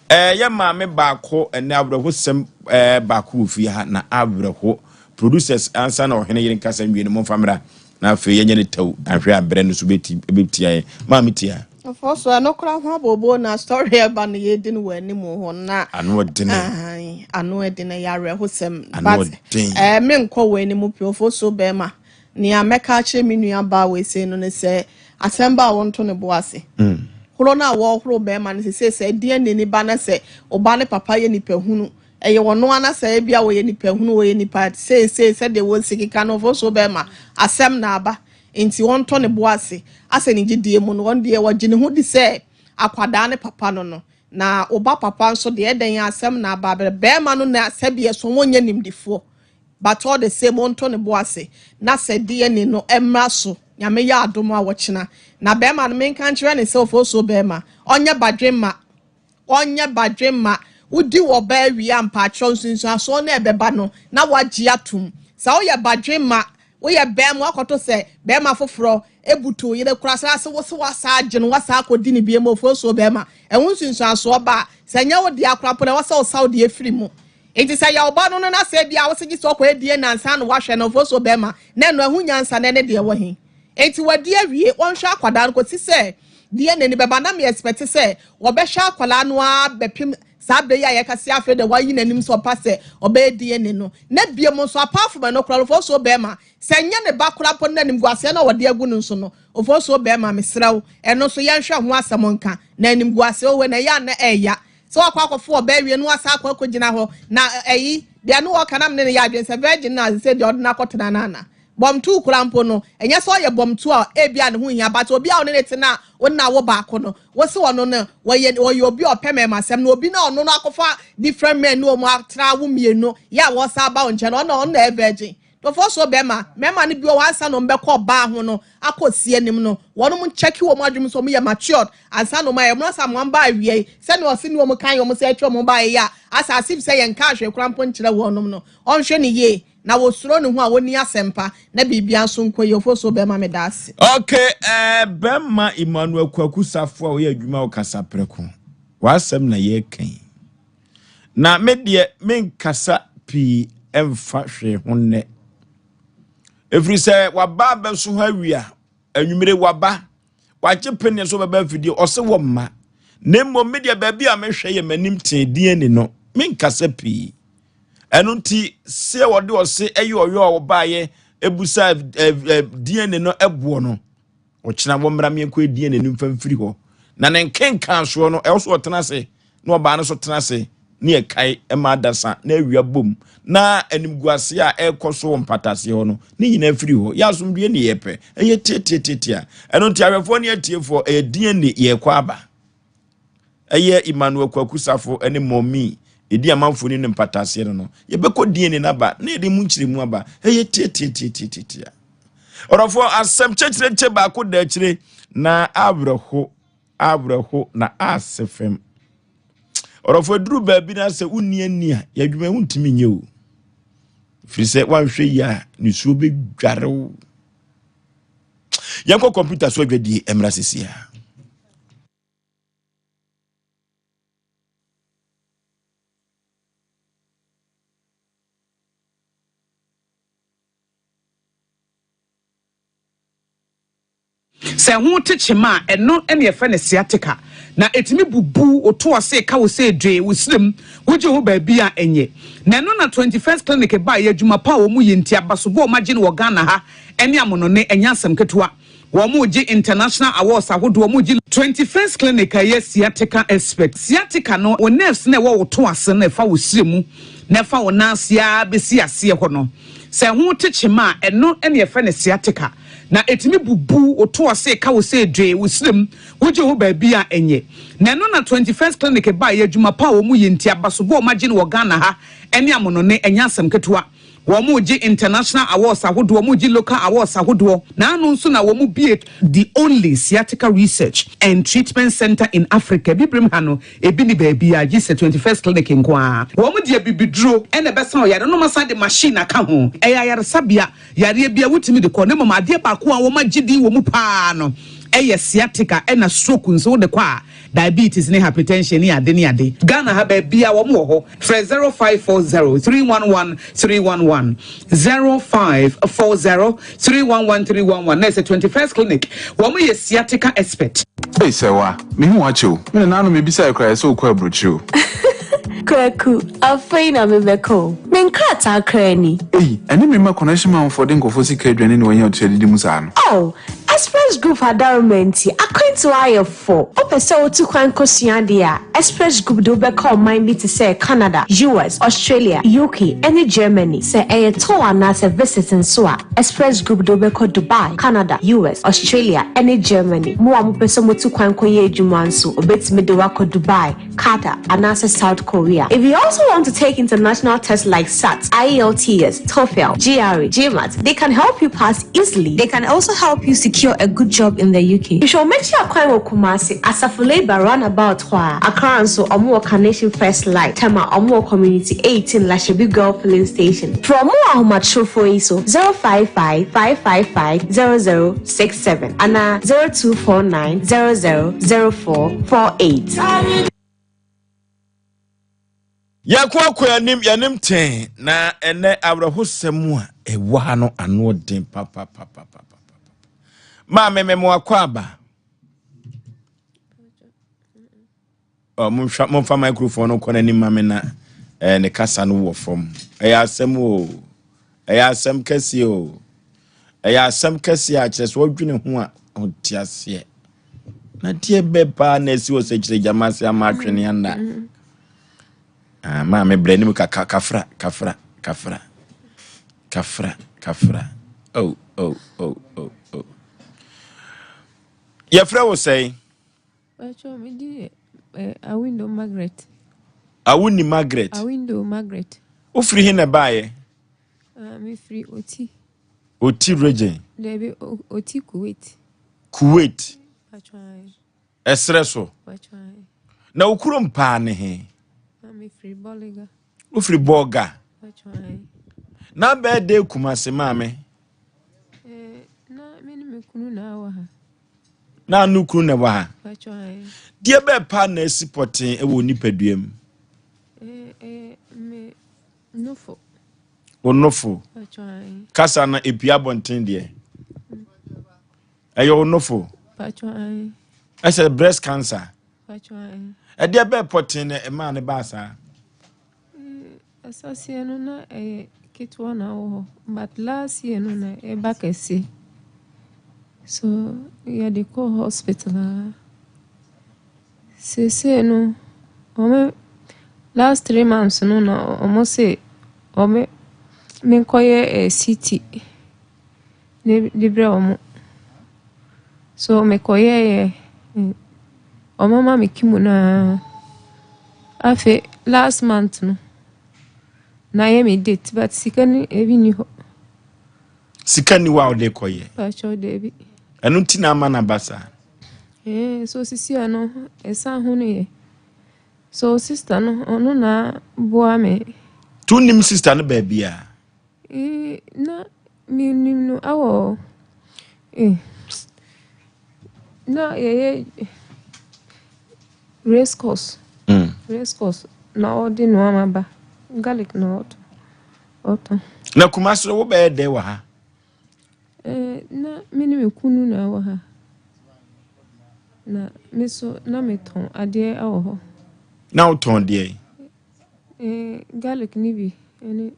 Speaker 2: Eh, yɛ maame baako ɛnɛ awerɛhosɛm eh, baako wɔ fie ha na awerɛho. Producers ansa na ɔhene yere nkasa nwie no momfa mmra na afei yɛnyɛ ne tɛw ahwɛ a berɛ no so bɛtia yɛn. Maame tia.
Speaker 6: Ɔfɔ so ɛno koraa ho abooboo na story ɛba no yɛdi no wɔ anim hɔ na
Speaker 2: ano ɔdene
Speaker 6: ano ɛdene yɛ awerɛhosɛm
Speaker 2: ano ɔden.
Speaker 6: Ɛɛ menkɔ wɔ anim pii ɔfɔ so bɛrima nea mɛka akyerɛ me nua baa wɔ ese no ne sɛ asɛm ba a wɔnto ne bo ase. Horo no a wɔhoro bɛrima no sɛ sɛ DNA ne ba na sɛ ɔba ne papa yɛ nipa hunu ɛyɛ wɔn ana sɛ ebi a wɔyɛ nipa hunu wɔyɛ nipa seesei sɛdeɛ wɔsi keka no ɔfɔ so bɛrima asɛm na aba. Nti wɔntɔ ne bo ase asɛ ne gyidie mu no wɔn deɛ wɔgye ne ho di sɛ akwadaa ne papa no no na ɔba papa nso deɛ ɛdɛn asɛm na aba abɛrɛ bɛrima no na sɛbi ɛso wɔnyɛ nimdifoɔ but all the same wɔntɔ ne bo ase na sɛ DNA no ɛmmra so nyame yɛ adom a wɔkyena na bɛrima no menka nkyerɛ ne sɛ ɔfo so bɛrima ɔnyɛ badwemma ɔnyɛ badwemma wodi wɔ baa wie a mpaakyɛw nsunsuasoɔ na ɛbɛba no na wagye atom sɛ woyɛ badwemma woyɛ bɛrima wakɔto sɛ bɛrima foforɔ ebutu yere kora sɛ ase wo sɛ wasa agye no wasa akɔdi ne bie mu ofuo so bɛrima ɛho nsunsuansoɔ ba a sɛ nyɛ wo deɛ akora mpo na ɛwɔ sɛ wosaw deɛ efiri mu nti sɛ yɛ ɔba no no na sɛ bi a wosɛ gye sɛ ɔkɔyɛ die nansa no wahwɛ no ofuo so bɛrima na ɛno ɛho nyansa na ɛne deɛ wɔ he nti wadi awie wɔnhwɛ akwadaa no kɔsi sɛ deɛ n'ani bɛba na me expect sɛ wɔbɛhwɛ akwadaa no ara bɛpem saa bere yi a yɛka se afei de wayi n'anim sɛ ɔpa sɛ ɔbɛyɛ DNA no na bie mu nso apart from ɛno koraa ofosuo bɛrima sɛ nyɛ ne ba koraa mpo n'anim gu aseɛ na wɔde agu no nso no ofosuo bɛrima mesrɛ wo ɛno nso yɛnhwɛ ho asɛm nka na anim gu aseɛ owɛ na ɛyɛ a na ɛɛya sɛ wakɔ akɔfo ɔbaa wie no wasa akɔ akɔgyina hɔ na ɛyi deɛ no wɔka nam ne ne yɛ adwene sɛ virgin na sɛ deɛ ɔde no akɔtena no ana bɔmtu kora mpo no ɛnyɛ sɛ ɔyɛ bɔmtu a ebi a ne ho hia but obi a ɔne ne tena ɔna wo baako no wɔsi ɔno no wɔyɛ wɔyɛ obi a ɔpɛ mɛɛma asɛm na obi na ɔno no akɔfa different men ne wɔn atena wo mmienu yɛ a wɔsa aba wɔn nkyɛn ɔno ɔno na ɛyɛ virgin tɔfɔ so bɛrima mɛɛma no bi wɔ hɔ ansa na wɔn bɛkɔ ɔbaa ho no akɔ sie anim no wɔn mo nkyɛki wɔn adwene so wɔn yɛ matured ansa na wɔn ayɛ wɔn asa wɔn ba awie yi sɛnea ɔsi ne wɔn kan wɔn sɛ atwa wɔn ba yɛ a asa asif sɛ yɛn nka ahwɛ kora mpo nkyerɛ wɔn no ɔnhwɛ ne yie na wɔsuro ne ho a wɔni asɛmpa na biribia nso nkɔ yie ɔfo so bɛrima me da ase.
Speaker 2: Okay, bɛrima Emmanuel Kwaku Safo a ɔyɛ adwuma wɔ Kasaprɛko w'asɛm na yɛreka yi na me deɛ menkasa pii mfa hwee ho nnɛ ɛfiri sɛ waba abɛso hɔ awia anwummere waba wagye pene so bɛba afidie ɔse wɔ mma na mmom me deɛ baabi a mehwɛ yɛ m'anim tee DNA no menkasa pii ɛno nti sɛ wɔde ɔse ɛyɛ ɔyɔ a wɔbaayɛ ebusa DNA no ɛboɔ no ɔkyena wɔmmra mmiɛnkɔ DNA no mfa mfiri hɔ na ne nkenkan soɔ no ɛwɔ so ɔtena ase na ɔbaa no so tena ase ne ɛkae ɛma adasa na awia bom na animguase a ɛrekɔ so wɔ mpataseɛ hɔ no ne nyinaa firi hɔ yɛ asomdue ne yɛpɛ ɛyɛ tiatiatiatia ɛno nti ahwɛfoɔ ne atiefoɔ ɛyɛ DNA yɛrekɔ aba ɛyɛ Emmanuel Kwaku Safo ne Mɔmi ɛdi amanfoɔ ne ne mpataseɛ no no yɛbɛkɔ DNA no aba na yɛde mu nkyerɛmu aba ɛyɛ tiatiatiatiatia ɔdɔfoɔ asɛm kyɛkyerɛkyɛ baako da akyire na awerɛho awerɛho na ase fam ɔdɔfoɔ aduru baabi na sɛ wonni ani a yɛadwuma wontumi nyɛ o firi sɛ woanhwɛ yi a nisuo bɛdware wo yɛnkɔ kɔmputa so adwadie mmra sisi a
Speaker 7: Sɛ ɛho te kyema a, ɛno na yɛfrɛ no sciatica, na ɛtumi bubu wo to ase ka wo sɛ dwee wo serɛ mu, wogye ho baabi a ɛnyɛ. Na ɛno na 21st Clinic baeɛ, adwuma pa a wɔn yɛ nti, abasobɔ a wɔagye no wɔ Ghana ha ne amonone, ɛnyɛ asɛm ketewa. Wɔregye international awards ahodoɔ, wɔregye. 21st Clinic a ɛyɛ sciatica expert. Sciatica no, wo nerves no a ɛwɔ wo to ase no a ɛfa wo serɛ mu na ɛfa wo nan ase ara bɛsi aseɛ hɔ no, sɛ ɛho te kyema a, ɛno na yɛfrɛ no sciatica. Na ɛtumi bubu wo to ase ka wo sɛ dwee wo serɛ mu, wogye ho baabi a ɛnyɛ. Na ɛno na 21st Clinic baeɛ, adwuma pa a wɔn yɛ nti, abasobɔ a wɔagye no wɔ Ghana ha ne amonone, ɛnyɛ asɛm ketewa. Wɔregye international awards ahodoɔ, wɔregye local awards ahodoɔ. Na ano nso na wɔbue the only sciatica research and treatment centre in Africa. Abibirem ha no, ebi nni baabiara gye sɛ 21st Clinic nko ara. Wɔde abibiduro na ɛbɛsa ɔyare no, na wɔasan de machine aka ho. Ɛyɛ ayaresabea. Yareɛ biara wotumi de kɔ na mmom adeɛ baako a wɔagye din wɔ mu pa ara no yɛ sciatica ɛna stroke nso wode kɔ a diabetes ne hypertension ne ade ne ade. Ghana ha baabiara wɔn wɔ hɔ. Frɛ 0540 311 311, 0540 311 311 na ɛsɛ 21st clinic wɔn yɛ sciatica expert.
Speaker 8: Ei Sɛwa, mehu wo akyɛ o. Me nana no mebisae koraa ɛsɛ wokɔ aburokyire o.
Speaker 9: Kwaku, afei na mebɛkɔ o. Me nkrataa koraa ni.
Speaker 8: Ei, ɛne me mma connection manfoɔ de nkurɔfoɔ sika adwane ne wɔanya otua didi mu saa no.
Speaker 9: Oh, Express Group adaworoma nti, akwantuo ayɛ fo. Wopɛ sɛ wotu kwan kɔsua adeɛ a, Express Group de wo bɛkɔ ɔman bi te sɛ Canada, US, Australia, UK, ne Germany. Sɛ ɛyɛ tour anaasɛ visit nso a, Express Group de wo bɛkɔ Dubai, Canada, US, Australia, ne Germany. Mo a mopɛ sɛ motu kwan kɔyɛ adwuma nso, wɔbɛtumi de wo akɔ Dubai, Qatar, anaasɛ South Korea. If you also want to take international tests like SAT, IELTS, TOEFL, GRE, GMAT, they can help you pass easily. They can also help you secure a good job in the UK. Hwehwɛ wɔn akyi akwan wɔ Kumasi, Asafo Labour roundabout hɔ ara. Accra nso, wɔn wɔ Carnation First Light, Tema, wɔn wɔ Community 18 Lashibi Girl Filling Station. Frɛ wɔn wɔ ahomatrofoɔ yi so, 055 555 0067 anaa 0249 00 0448.
Speaker 2: Yɛko akɔ anim, yɛanim tee, na ɛnɛ awerɛhosɛm a ɛwɔ ha no ano den papapapapapa. Maame me mo akɔ aba. Oh, monhwa momfa microphone no kɔ n'anim ma me na eh, ne kasa no wɔ fam. Ɛyɛ asɛm o. Ɛyɛ asɛm kɛseɛ o. Ɛyɛ asɛm kɛseɛ a kyerɛ sɛ ɔdwene ho a ɔnte aseɛ. Na deɛ bɛ paa na asi wɔ sɛ kyerɛ gyama ase ama atwene ana. Ah, maame brɛ anim kaka kafra kafra kafra kafra kafra. Oh oh oh oh oh. Yɛfrɛ wo sɛn?
Speaker 10: Pacho, me din yɛ eh, Awindo Margaret.
Speaker 2: Awuni Margaret.
Speaker 10: Awindo Margaret.
Speaker 2: Wofiri he na ɛbaeɛ?
Speaker 10: Uh, mefiri Oti.
Speaker 2: Oti region?
Speaker 10: Dabi, Oti Kuwait.
Speaker 2: Kuwait?
Speaker 10: Pacho,
Speaker 2: Ɛserɛ so?
Speaker 10: Pacho,
Speaker 2: Na wo kurom paa ne he?
Speaker 10: Ah, mefiri Bɔliga.
Speaker 2: Wofiri Bɔga?
Speaker 10: Pacho,
Speaker 2: Na bɛɛ de Kumase maame?
Speaker 10: Eh, na me ne me kunu na awɔ ha.
Speaker 2: Na ano kunu na ɛwɔ ha. Deɛ bɛɛ paa na asi pɔtee wɔ nipadua mu? Wo nofo. Kasa no epue abɔnten deɛ. Ɛyɛ wo nofo. Ɛsɛ breast cancer. Ɛdeɛ bɛɛ pɔtee na ɛmaa ne baa saa?
Speaker 10: Asaseɛ no na ɛyɛ ketewa na ɛwɔ hɔ but last year no na ɛba kɛseɛ so yɛde kɔ hospital a seesei no wɔn last 3 months no na wɔn se wɔn menkɔyɛ eh, CT ne de brɛ wɔn so mekɔyɛeɛ wɔn ama me chemo no ara afei last month no na ayɛ me date but sika no ebi nni hɔ.
Speaker 2: Sika nni hɔ a wode kɔyɛ?
Speaker 10: Pakyɛw daabi.
Speaker 2: Ɛno nti na ama no aba saa?
Speaker 10: Eh, so sisi a no ɛsan ho no yɛ. So sister no ɔno na boa me.
Speaker 2: To nim sister no baabi a?
Speaker 10: Eh, na menim no awɔ eh, na yɛyɛ race course. Race course na ɔde nneɛma ba. Garlic na ɔtɔ. Ɔtɔ.
Speaker 2: Na Kumasi no wobɛyɛ dɛn wɔ ha?
Speaker 10: Eh, na me ne me kunu na ɛwɔ ha. Na me so na metɔn adeɛ wɔ hɔ.
Speaker 2: Na wotɔn deɛ?
Speaker 10: Eh, garlic ne bi ne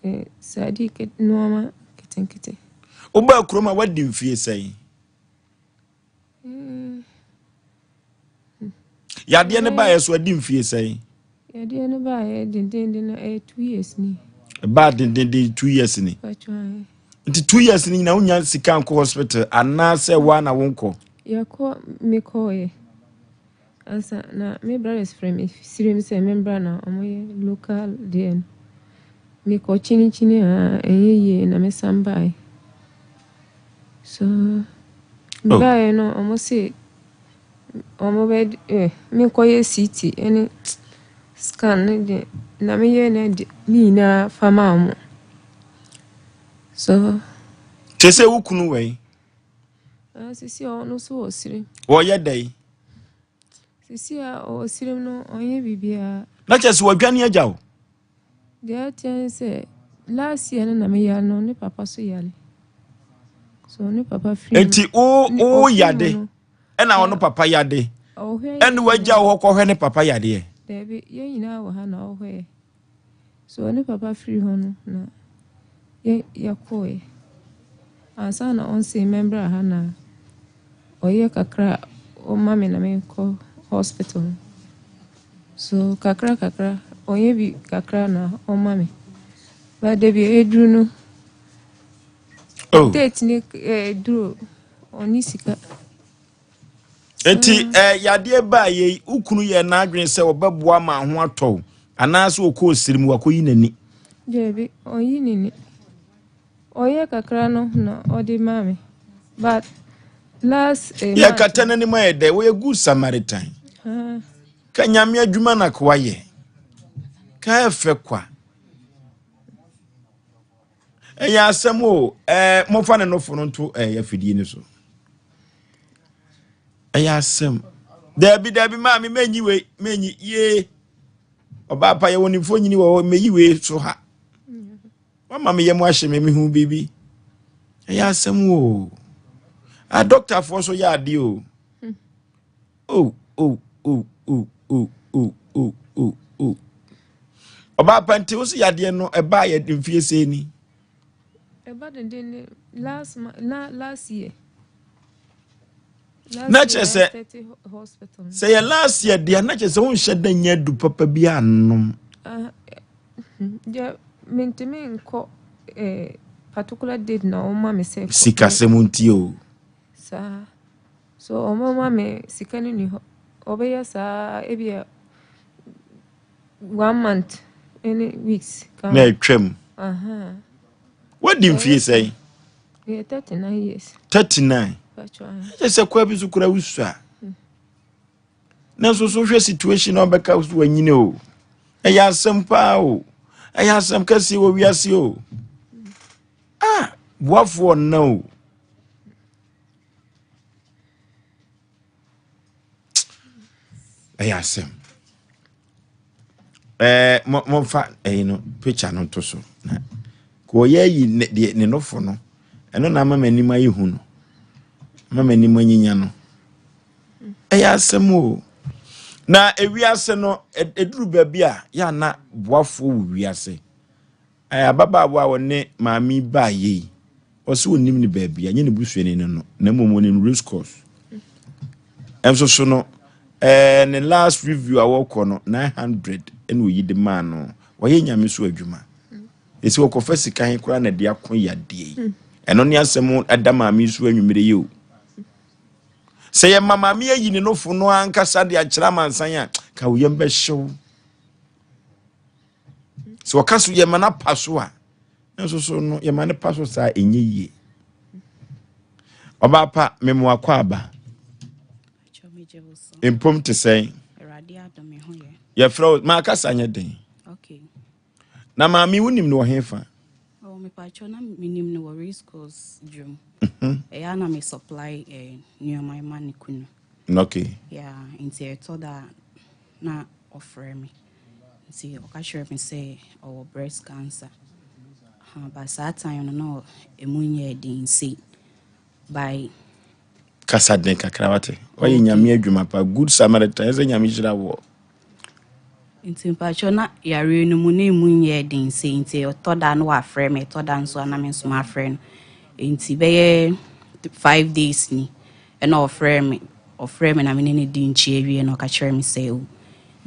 Speaker 10: eh, sardine nneɛma nketenkete.
Speaker 2: Wobaa kurom a woadi mfie sɛn?
Speaker 10: Eh,
Speaker 2: Yadeɛ no baeɛ so adi mfie sɛn?
Speaker 10: Yadeɛ no baeɛ dendenden no ɛyɛ 2 years ni.
Speaker 2: Ɛbaa dendenden 2 years ni?
Speaker 10: Patwa.
Speaker 2: Nti 2 years ni nyina wonya sika nkɔ hospital anaasɛ woa na wonkɔ?
Speaker 10: Yɛkɔ, mekɔɔyɛ. Ansa na me brothers frɛ me sirim sɛ membra na ɔmoyɛ local deɛ no. Mekɔ kyinikyini a ɛnyɛ yie na mesan baeɛ. So mebaeɛ no, ɔmo se ɔmo bɛ menkɔyɛ CT ne scan ne deɛ na meyɛ ne de ne nyinaa fa maa ɔmo. So
Speaker 2: Kyerɛ sɛ wo kunu wɛn?
Speaker 10: Ah, sisi a ɔno nso wɔ sirim.
Speaker 2: Wɔyɛ dɛn?
Speaker 10: Sisi a ɔwɔ sirim no, ɔnyɛ biribiara.
Speaker 2: Na kyerɛ sɛ wɔadwane agya wo?
Speaker 10: Deɛ ɛteɛ ne sɛ last year no na meyare no, ne papa so yare. So ne papa firi mu.
Speaker 2: Nti wo wo
Speaker 10: ɔfiri mu
Speaker 2: yade
Speaker 10: no,
Speaker 2: ɛna ɔno papa yade
Speaker 10: ɔhwɛ
Speaker 2: ɛne wagya wo hɔ kɔhwɛ ne papa yadeɛ?
Speaker 10: Daabi, yɛn nyinaa wɔ ha na ɔhwɛ. So ne papa firi hɔ no na yɛkɔɔɛ. Ansa na ɔnse membra ha na ɔyɛ kakra a ɔma me na menkɔ hospital no. So kakra kakra, ɔnyɛ bi kakra na ɔma me. But dabi eduru no,
Speaker 2: Oh.
Speaker 10: date ne duru, ɔnni sika.
Speaker 2: Nti yadeɛ baa yei, wo kunu yɛ n'adwene sɛ ɔbɛboa ma ho atɔ wo anaasɛ ɔkɔɔ sirim wakɔyi n'ani?
Speaker 10: Dabi, ɔnyi n'ani. Ɔyɛ kakra no na ɔde maa me. But last
Speaker 2: Yɛ
Speaker 10: month.
Speaker 2: kata n'anim ayɛ dɛ, wɔyɛ good Samaritan.
Speaker 10: Ah,
Speaker 2: Ka Nyame adwuma na ka wayɛ. Ka ɛfɛ kwa. Ɛyɛ asɛm o, momfa ne nofo no nto afidie no so. Ɛyɛ asɛm. Daabi, daabi, maame, menyi wei, menyi, yee. Ɔbaa pa, yɛwɔ ne mfonyini wɔ hɔ, meyi wei so ha. Wama me yam ahye me, mehu biribi. Ɛyɛ asɛm o. A dɔktafoɔ nso yɛ adeɛ o. Oh, oh, oh, oh, oh, oh, oh, oh, oh. Ɔbaa pa, nti wo so yadeɛ no ɛbaa yɛ mfie sɛ ni?
Speaker 10: Ɛba denden ne last na last year. Last
Speaker 2: Na kyerɛ
Speaker 10: year,
Speaker 2: sɛ
Speaker 10: 30 hospital no.
Speaker 2: Sɛ yɛ last year deɛ, na kyerɛ sɛ wonhyɛ da nyɛ adu papa bi anom.
Speaker 10: Ah, deɛ mentumi nkɔ particular date na ɔma me sɛ kɔ.
Speaker 2: Sikasɛm nti o.
Speaker 10: Saa. So ɔmo ma me sika no ni hɔ. Ɔbɛyɛ saa ebia one month ne weeks ka
Speaker 2: Na
Speaker 10: ho.
Speaker 2: atwam.
Speaker 10: Aha.
Speaker 2: Wadi mfie sɛn?
Speaker 10: Meyɛ 39 years.
Speaker 2: 39?
Speaker 10: Patro.
Speaker 2: Kyerɛ sɛ kwa bi so kora wosua. Nanso so hwɛ situation na ɔbɛka so wanyini o. Ɛyɛ asɛm paa o. Ɛyɛ asɛm kɛseɛ wɔ wiase o. Ah, boafoɔ nna o. Ɛyɛ asɛm. Momfa ɛyi no picture no nto so. Na kò ɔyɛ ayi ne deɛ ne nofo no, ɛno na ama m'anim ayɛ hu no. Ama m'anim anyinya no. Ɛyɛ asɛm o. Na ewiase no eduru baabi a yɛ ana boafoɔ wɔ wiase. Ababaawa a ɔne maame baa yei, ɔsɛ onim ne baabi a, nyɛ ne busuani no, na mmom onim race course. Ɛnso so no, ne last review a wɔkɔ no, 900 ɛna oyi de maa no. Wɔyɛ Nyame so adwuma. Esi wɔkɔfa sika he koraa na de ako yadeɛ yi. Ɛno ne asɛm ɛda maame so anwummere yi o. Sɛ yɛma maame ayi ne nofo no ankasa de akyerɛ amansan a, ka wo yam bɛhyew. Sɛ wɔka so yɛma no apa so a, nso so no yɛma no pa so saa, ɛnyɛ yie. Ɔbaa pa, memoa kɔ aba. Mpom te sɛn? Yɛfrɛ wo maakasa nyɛ den. Na maame, wonim no wɔ he fa?
Speaker 11: Oh, mepatwɔ, na menim no wɔ race course dwom. Ɛyɛ a na me supply nneɛma ma ne kunu. Yeah, nti ɛtɔ da a na ɔfrɛ me. Nti ɔka kyerɛ me sɛ ɔwɔ breast cancer. Ha, but saa time no na ɛmu nyɛ den sei. By
Speaker 2: Kasa den kakra wate. Wayɛ Nyame adwuma pa. Good Samaritan. Ɛsɛ Nyame hyira woɔ.
Speaker 11: Nti mpakyɛw na yareɛ no mu na ɛmu nyɛɛ den sei nti ɔtɔ da na wafrɛ me ɛtɔ da nso a na me nso mafrɛ no nti bɛyɛ 5 days ni ɛna ɔfrɛ me ɔfrɛ me na me ne no di nkyia wie na ɔka kyerɛ me sɛ o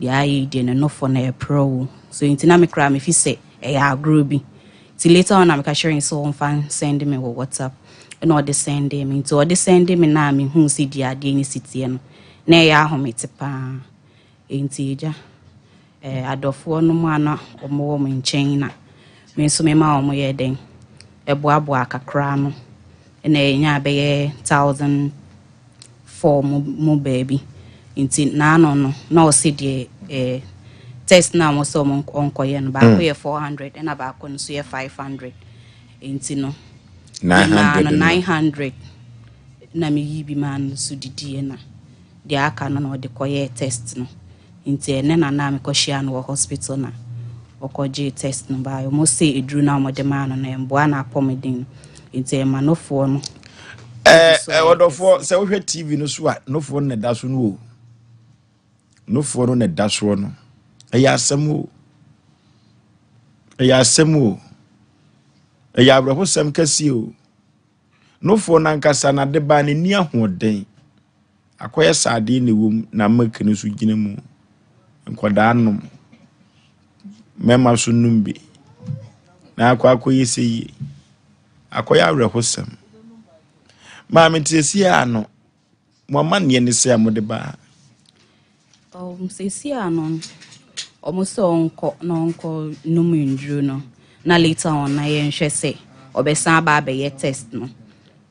Speaker 11: deɛ ayɛ yi deɛ ne nofo na ɛporɔ wo so nti na me koraa mefi sɛ ɛyɛ agorɔ bi nti later on na meka kyerɛ no sɛ ɔmfa nsɛnde me wɔ WhatsApp ɛna ɔde sɛnde me nti ɔde sɛnde me na mehu sɛ deɛ adeɛ no si teɛ no na ɛyɛ ahomete paa. Enti agya, eh, adɔfoɔ no mu a na wɔwɔ me nkyɛn na me nso mema wɔn yɛɛ dɛn, ɛboaboaa kakra ano, ɛna ɛnyaa bɛyɛ 1004 mu, mu baabi. Nti n'ano no, na ɔse deɛ eh, test no a wɔn sɛ wɔn ɔnkɔyɛ no, baako yɛ 400 ɛna baako no nso yɛ 500. Nti no, memaa no
Speaker 2: 900 no.
Speaker 11: 900 na meyii bi maa no nso didiiɛ na Deɛ aka no na ɔde kɔyɛɛ test no. Nti ɛnnɛ na na mekɔhyiaa no wɔ hospital na ɔkɔgyee test no baeɛ. Wɔn se aduro no a wɔde maa no no ɛmboa n'apɔmuden no. Nti ɛma nofoɔ no
Speaker 2: Ɛɛ
Speaker 11: gu so ayɛ
Speaker 2: ɔdɔfoɔ
Speaker 11: kɛseɛ.
Speaker 2: sɛ wohwɛ TV no so a nofoɔ no na ɛda so no o. Nofoɔ no na ɛda soɔ no. Ɛyɛ asɛm o. Ɛyɛ asɛm o. Ɛyɛ awerɛhosɛm kɛseɛ o. Nofoɔ no ankasa n'ade baa n'ani ahoɔden. Akɔyɛ sɛ adeɛ na ɛwɔ mu na milk no nso gyina mu. Nkwadaa nom. Mmarima nso nom bi. Na akɔ akɔyɛ sɛ yie. Akɔyɛ awerɛhosɛm. Maame nti seesei a no, mo amanneɛ ne sɛ a mode ba ha.
Speaker 11: Seesei a no, wɔn sɛ ɔnkɔ na ɔnkɔ nom nnuro no na later on na yɛnhwɛ sɛ ɔbɛsan aba abɛyɛ test no.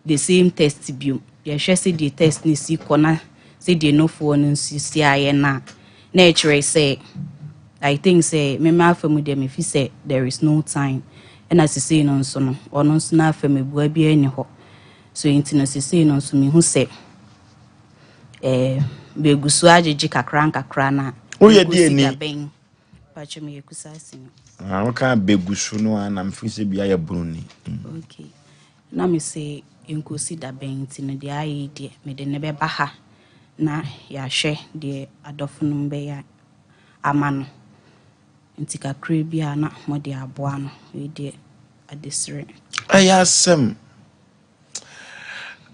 Speaker 11: The same test bio. Yɛhwɛ sɛdeɛ test no si kɔ na sɛdeɛ nofoɔ no nso si ayɛ no a, na ɛkyerɛ sɛ I think sɛ me m'afa mu deɛ mefi sɛ there is no time. Ɛna sesei no nso no, ɔno nso n'afa mu abua biara nni hɔ. So nti no sesei no nso mehu sɛ eh, bɛgu so agyegye kakra nkakra na
Speaker 2: Woyɛ deɛ
Speaker 11: ɛkɔsi
Speaker 2: ni?
Speaker 11: da bɛn? Pakyɛ meyɛ Kusasi no.
Speaker 2: Ah, woka bɛgu so no a na mefiri sɛ bia yɛ bunu ni.
Speaker 11: Okay. Na mese ɛnkɔsi da bɛn nti no deɛ ayɛ yi deɛ mede no bɛba ha na yɛahwɛ deɛ adɔfonom bɛyɛ ama no. Nti kakra bi a na mode aboa no. Wei deɛ adesrɛ.
Speaker 2: Ɛyɛ asɛm.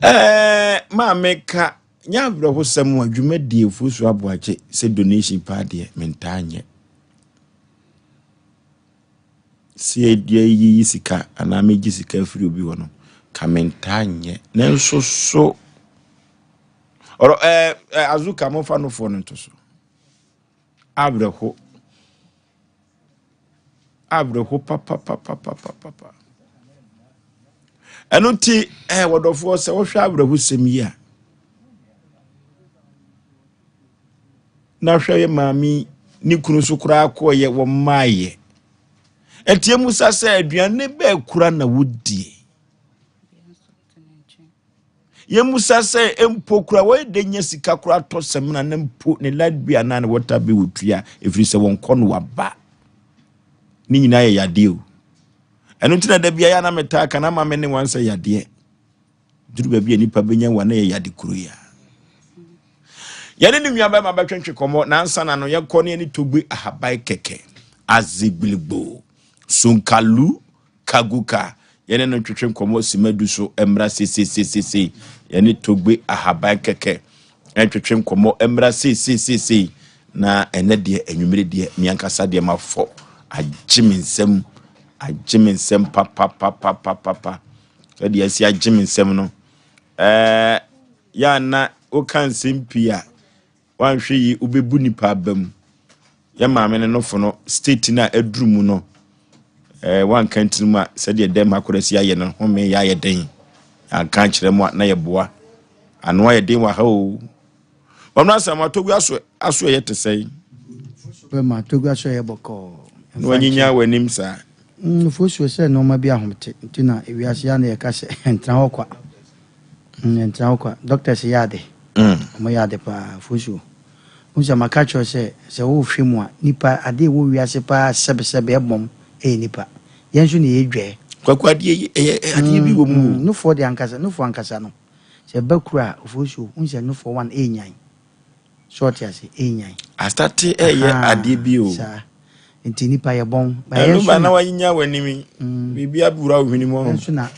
Speaker 2: Ɛɛ maame ka nyɛ awerɛhosɛm a dwumadie Ofosu Aboagye sɛ donation paa deɛ mentaa nyɛ. Sɛ yɛyiyi sika anaa megye sika afiri obi hɔ no, ka mentaa nyɛ. Nanso so ɔrɔ ɛɛ eh, azuka momfa nofoɔ no nto so. Awerɛho. Awerɛho papapapapapa. Ɛno nti ɛɛ wɔdɔfoɔ sɛ wohwɛ awerɛhosɛm yi a na hwɛ yɛ maame ne kunu so koraa kɔɔyɛ wɔ mmaayɛ. Ɛteɛ mu sa sɛ aduane bɛɛ kura na wodie. Yɛmmusa sɛ mpo kura wɔyɛ dɛ nya sika kora tɔ samina na mpo ne light bill anaa ne water bill wɔtua ɛfiri sɛ wɔnkɔ no waba. Ne nyinaa yɛ yadeɛ o. Ɛno nti na da biara na metaa ka na ama me ne wɔn sɛ yadeɛ. Duru baabi a nipa bɛnya wa na yɛ yade kuro yi a. Yɛne ne nua bɛma bɛtwentwe kɔmmɔ na ansa na no yɛkɔ ne yɛne Togbe Ahaban kɛkɛ Azigbiligbo Sonkalu Kaguka yɛne no ntwetwe nkɔmmɔ sima du so mmra seiseiseisei yɛne Togbe Ahaban kɛkɛ ntwetwe nkɔmmɔ mmra seiseiseisei na ɛnɛ deɛ anwummere deɛ me ankasa deɛ mafɔ agye me nsam agye me nsam papapapapapa Sɛdeɛ asi agye me nsam no, ɛɛ yɛ a na woka nsɛm pii a woanhwɛ yi wobɛbu nipa aba mu. Yɛ maame no nofo no state no a aduru mu no ɛɛ woanka ntiri mu a sɛdeɛ dɛm akora si ayɛ no home yɛ ayɛ den. Anka ankyerɛ mu a na yɛboa. Ano ayɛ den wɔ ha o. Ɔno asɛm atɔgu aso aso ɛyɛ te sɛn?
Speaker 1: Bɛma atɔgu aso ɛyɛ bɔkɔɔ.
Speaker 2: Na wanyinya w'anim saa.
Speaker 1: Nufosuo sɛ nnoɔma bi ahomte nti na ewiase yi a na yɛka sɛ ntena hɔ kwa. Ntena hɔ kwa. Doctors yɛ ade. Wɔn yɛ ade paa. Nufosuo. Wohu sɛ maka kyerɛ wo sɛ sɛ wohwɛ mu a nipa adeɛ ɛwɔ wiase paa sɛbesɛbe ɛbɔm ɛyɛ nipa. Yɛn nso na yɛdwɛɛ.
Speaker 2: Kwaku adeɛ yi ɛyɛ adeɛ bi wɔ mu o.
Speaker 1: Nufoɔ deɛ ankasa nufoɔ ankasa no. Sɛ ɛba kuro a, Ofosuo, wohu sɛ no for one ɛnyan. So ɔte ase? Ɛnyan.
Speaker 2: Astate ɛyɛ adeɛ bi o.
Speaker 1: Saa. Nti nipa yɛ bɔn. Ba
Speaker 2: yɛn
Speaker 1: nso
Speaker 2: na.
Speaker 1: na
Speaker 2: wanyinya w'anim yi. Biribi abura wo hwene mu.
Speaker 1: Yɛn nso na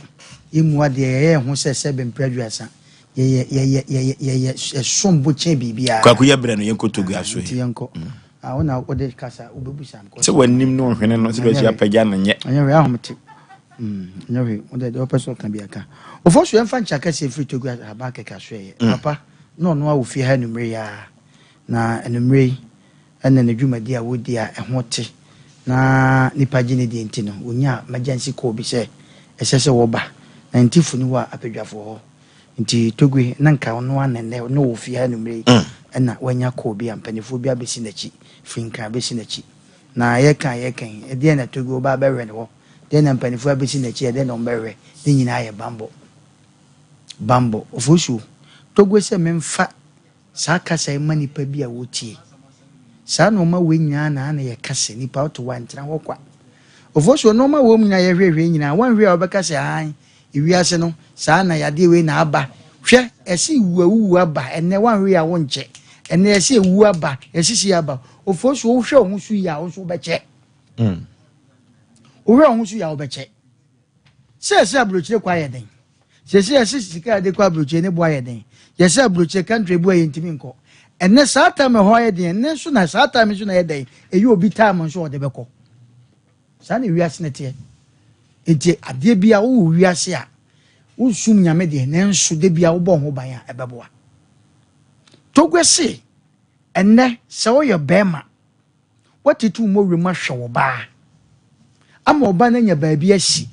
Speaker 1: yɛmmu adeɛ yɛyɛ yɛn ho sɛ sɛbe mpere aduasa. Yɛyɛ yɛyɛ yɛyɛ yɛyɛ ɛsom bo kyɛn biribiara.
Speaker 2: Kwaku yɛ brɛ no yɛnkɔ Togo aso
Speaker 1: yi. Nti yɛnkɔ. Ah, wo na wode kasa wobɛbusa me.
Speaker 2: Sɛ w'anim ne wo hwene no sɛ bɛsi apagya no nyɛ.
Speaker 1: Ɛnyɛ hwee ahomete. Ɛnyɛ hwee. Wode deɛ wopɛ sɛ ɔka bi aka. Ofosu yɛmfa nkyɛ akɛseɛ mfiri Togo ahaban kɛkɛ aso ɛyɛ. Papa na ɔno a wɔ fie ha anwummere yi ara. Na anwummere yi ɛna ne dwumadi a wɔdi a ɛho te na nnipa gye ne die nti no, wɔnyaa emergency call bi sɛ ɛsɛ sɛ wɔba. Na Ntifo ni hɔ a apadwafo wɔ hɔ. Nti Togui na nka ɔno ara na ɛnnɛ ɔne wɔ fie ha anwummere yi ɛna wanya call bi a mpanimfoɔ bi abɛsi n'akyi, firi Nkran abɛsi n'akyi. Na yɛreka a yɛreka yi, ɛdeɛn na Togui woba abɛhwɛ ne hɔ? Deɛn na mpanimfoɔ abɛsi n'akyi, ɛdeɛn na wɔbɛhwɛ? Ne nyinaa yɛ bammɔ. Bammɔ. Ofosuo, Togui sɛ memfa Saa kasa yi ma nnipa bi a wotie. Saa nnoɔma wei nyinaa na na yɛka sɛ nipa wote hɔ a ntena hɔ kwa. Ofosuo nnoɔma wɔ mu nyinaa yɛhwehwɛ nyinaa woanhwɛ a wobɛka sɛ aane ewiase no saa na yadeɛ wei na aba. Hwɛ ɛse wu awuwu aba ɛnɛ woanhwɛ a wonkyɛ. Ɛnɛ ɛse ewu aba ɛse sei aba. Ofosuo wohwɛ wo ho so yie a wo nso wobɛkyɛ. Wohwɛ wo ho so yie a wobɛkyɛ. Sɛ ɛsɛ aburokyire kɔ ayɛ den. Sɛsɛ yɛse sika a yɛde kɔ aburokyire ne bo ayɛ den. Yɛsɛ aburokyire country bu a yɛntumi nkɔ. Ɛnɛ saa time ɛhɔ ayɛ den ɛnɛ nso na saa time nso na ɛyɛ dɛn ɛyɛ obi time nso ɔde bɛkɔ. Saa na wiase no teɛ. Nti adeɛ bi a wowɔ wiase a wonsum nyame deɛ nanso da bi a wobɔ ho ban a ɛbɛboa. Togwe se ɛnɛ sɛ woyɛ bɛrima Woatete wo mmɔwerɛ mu ahwɛ wo ba ama ɔba no anya baabi asi.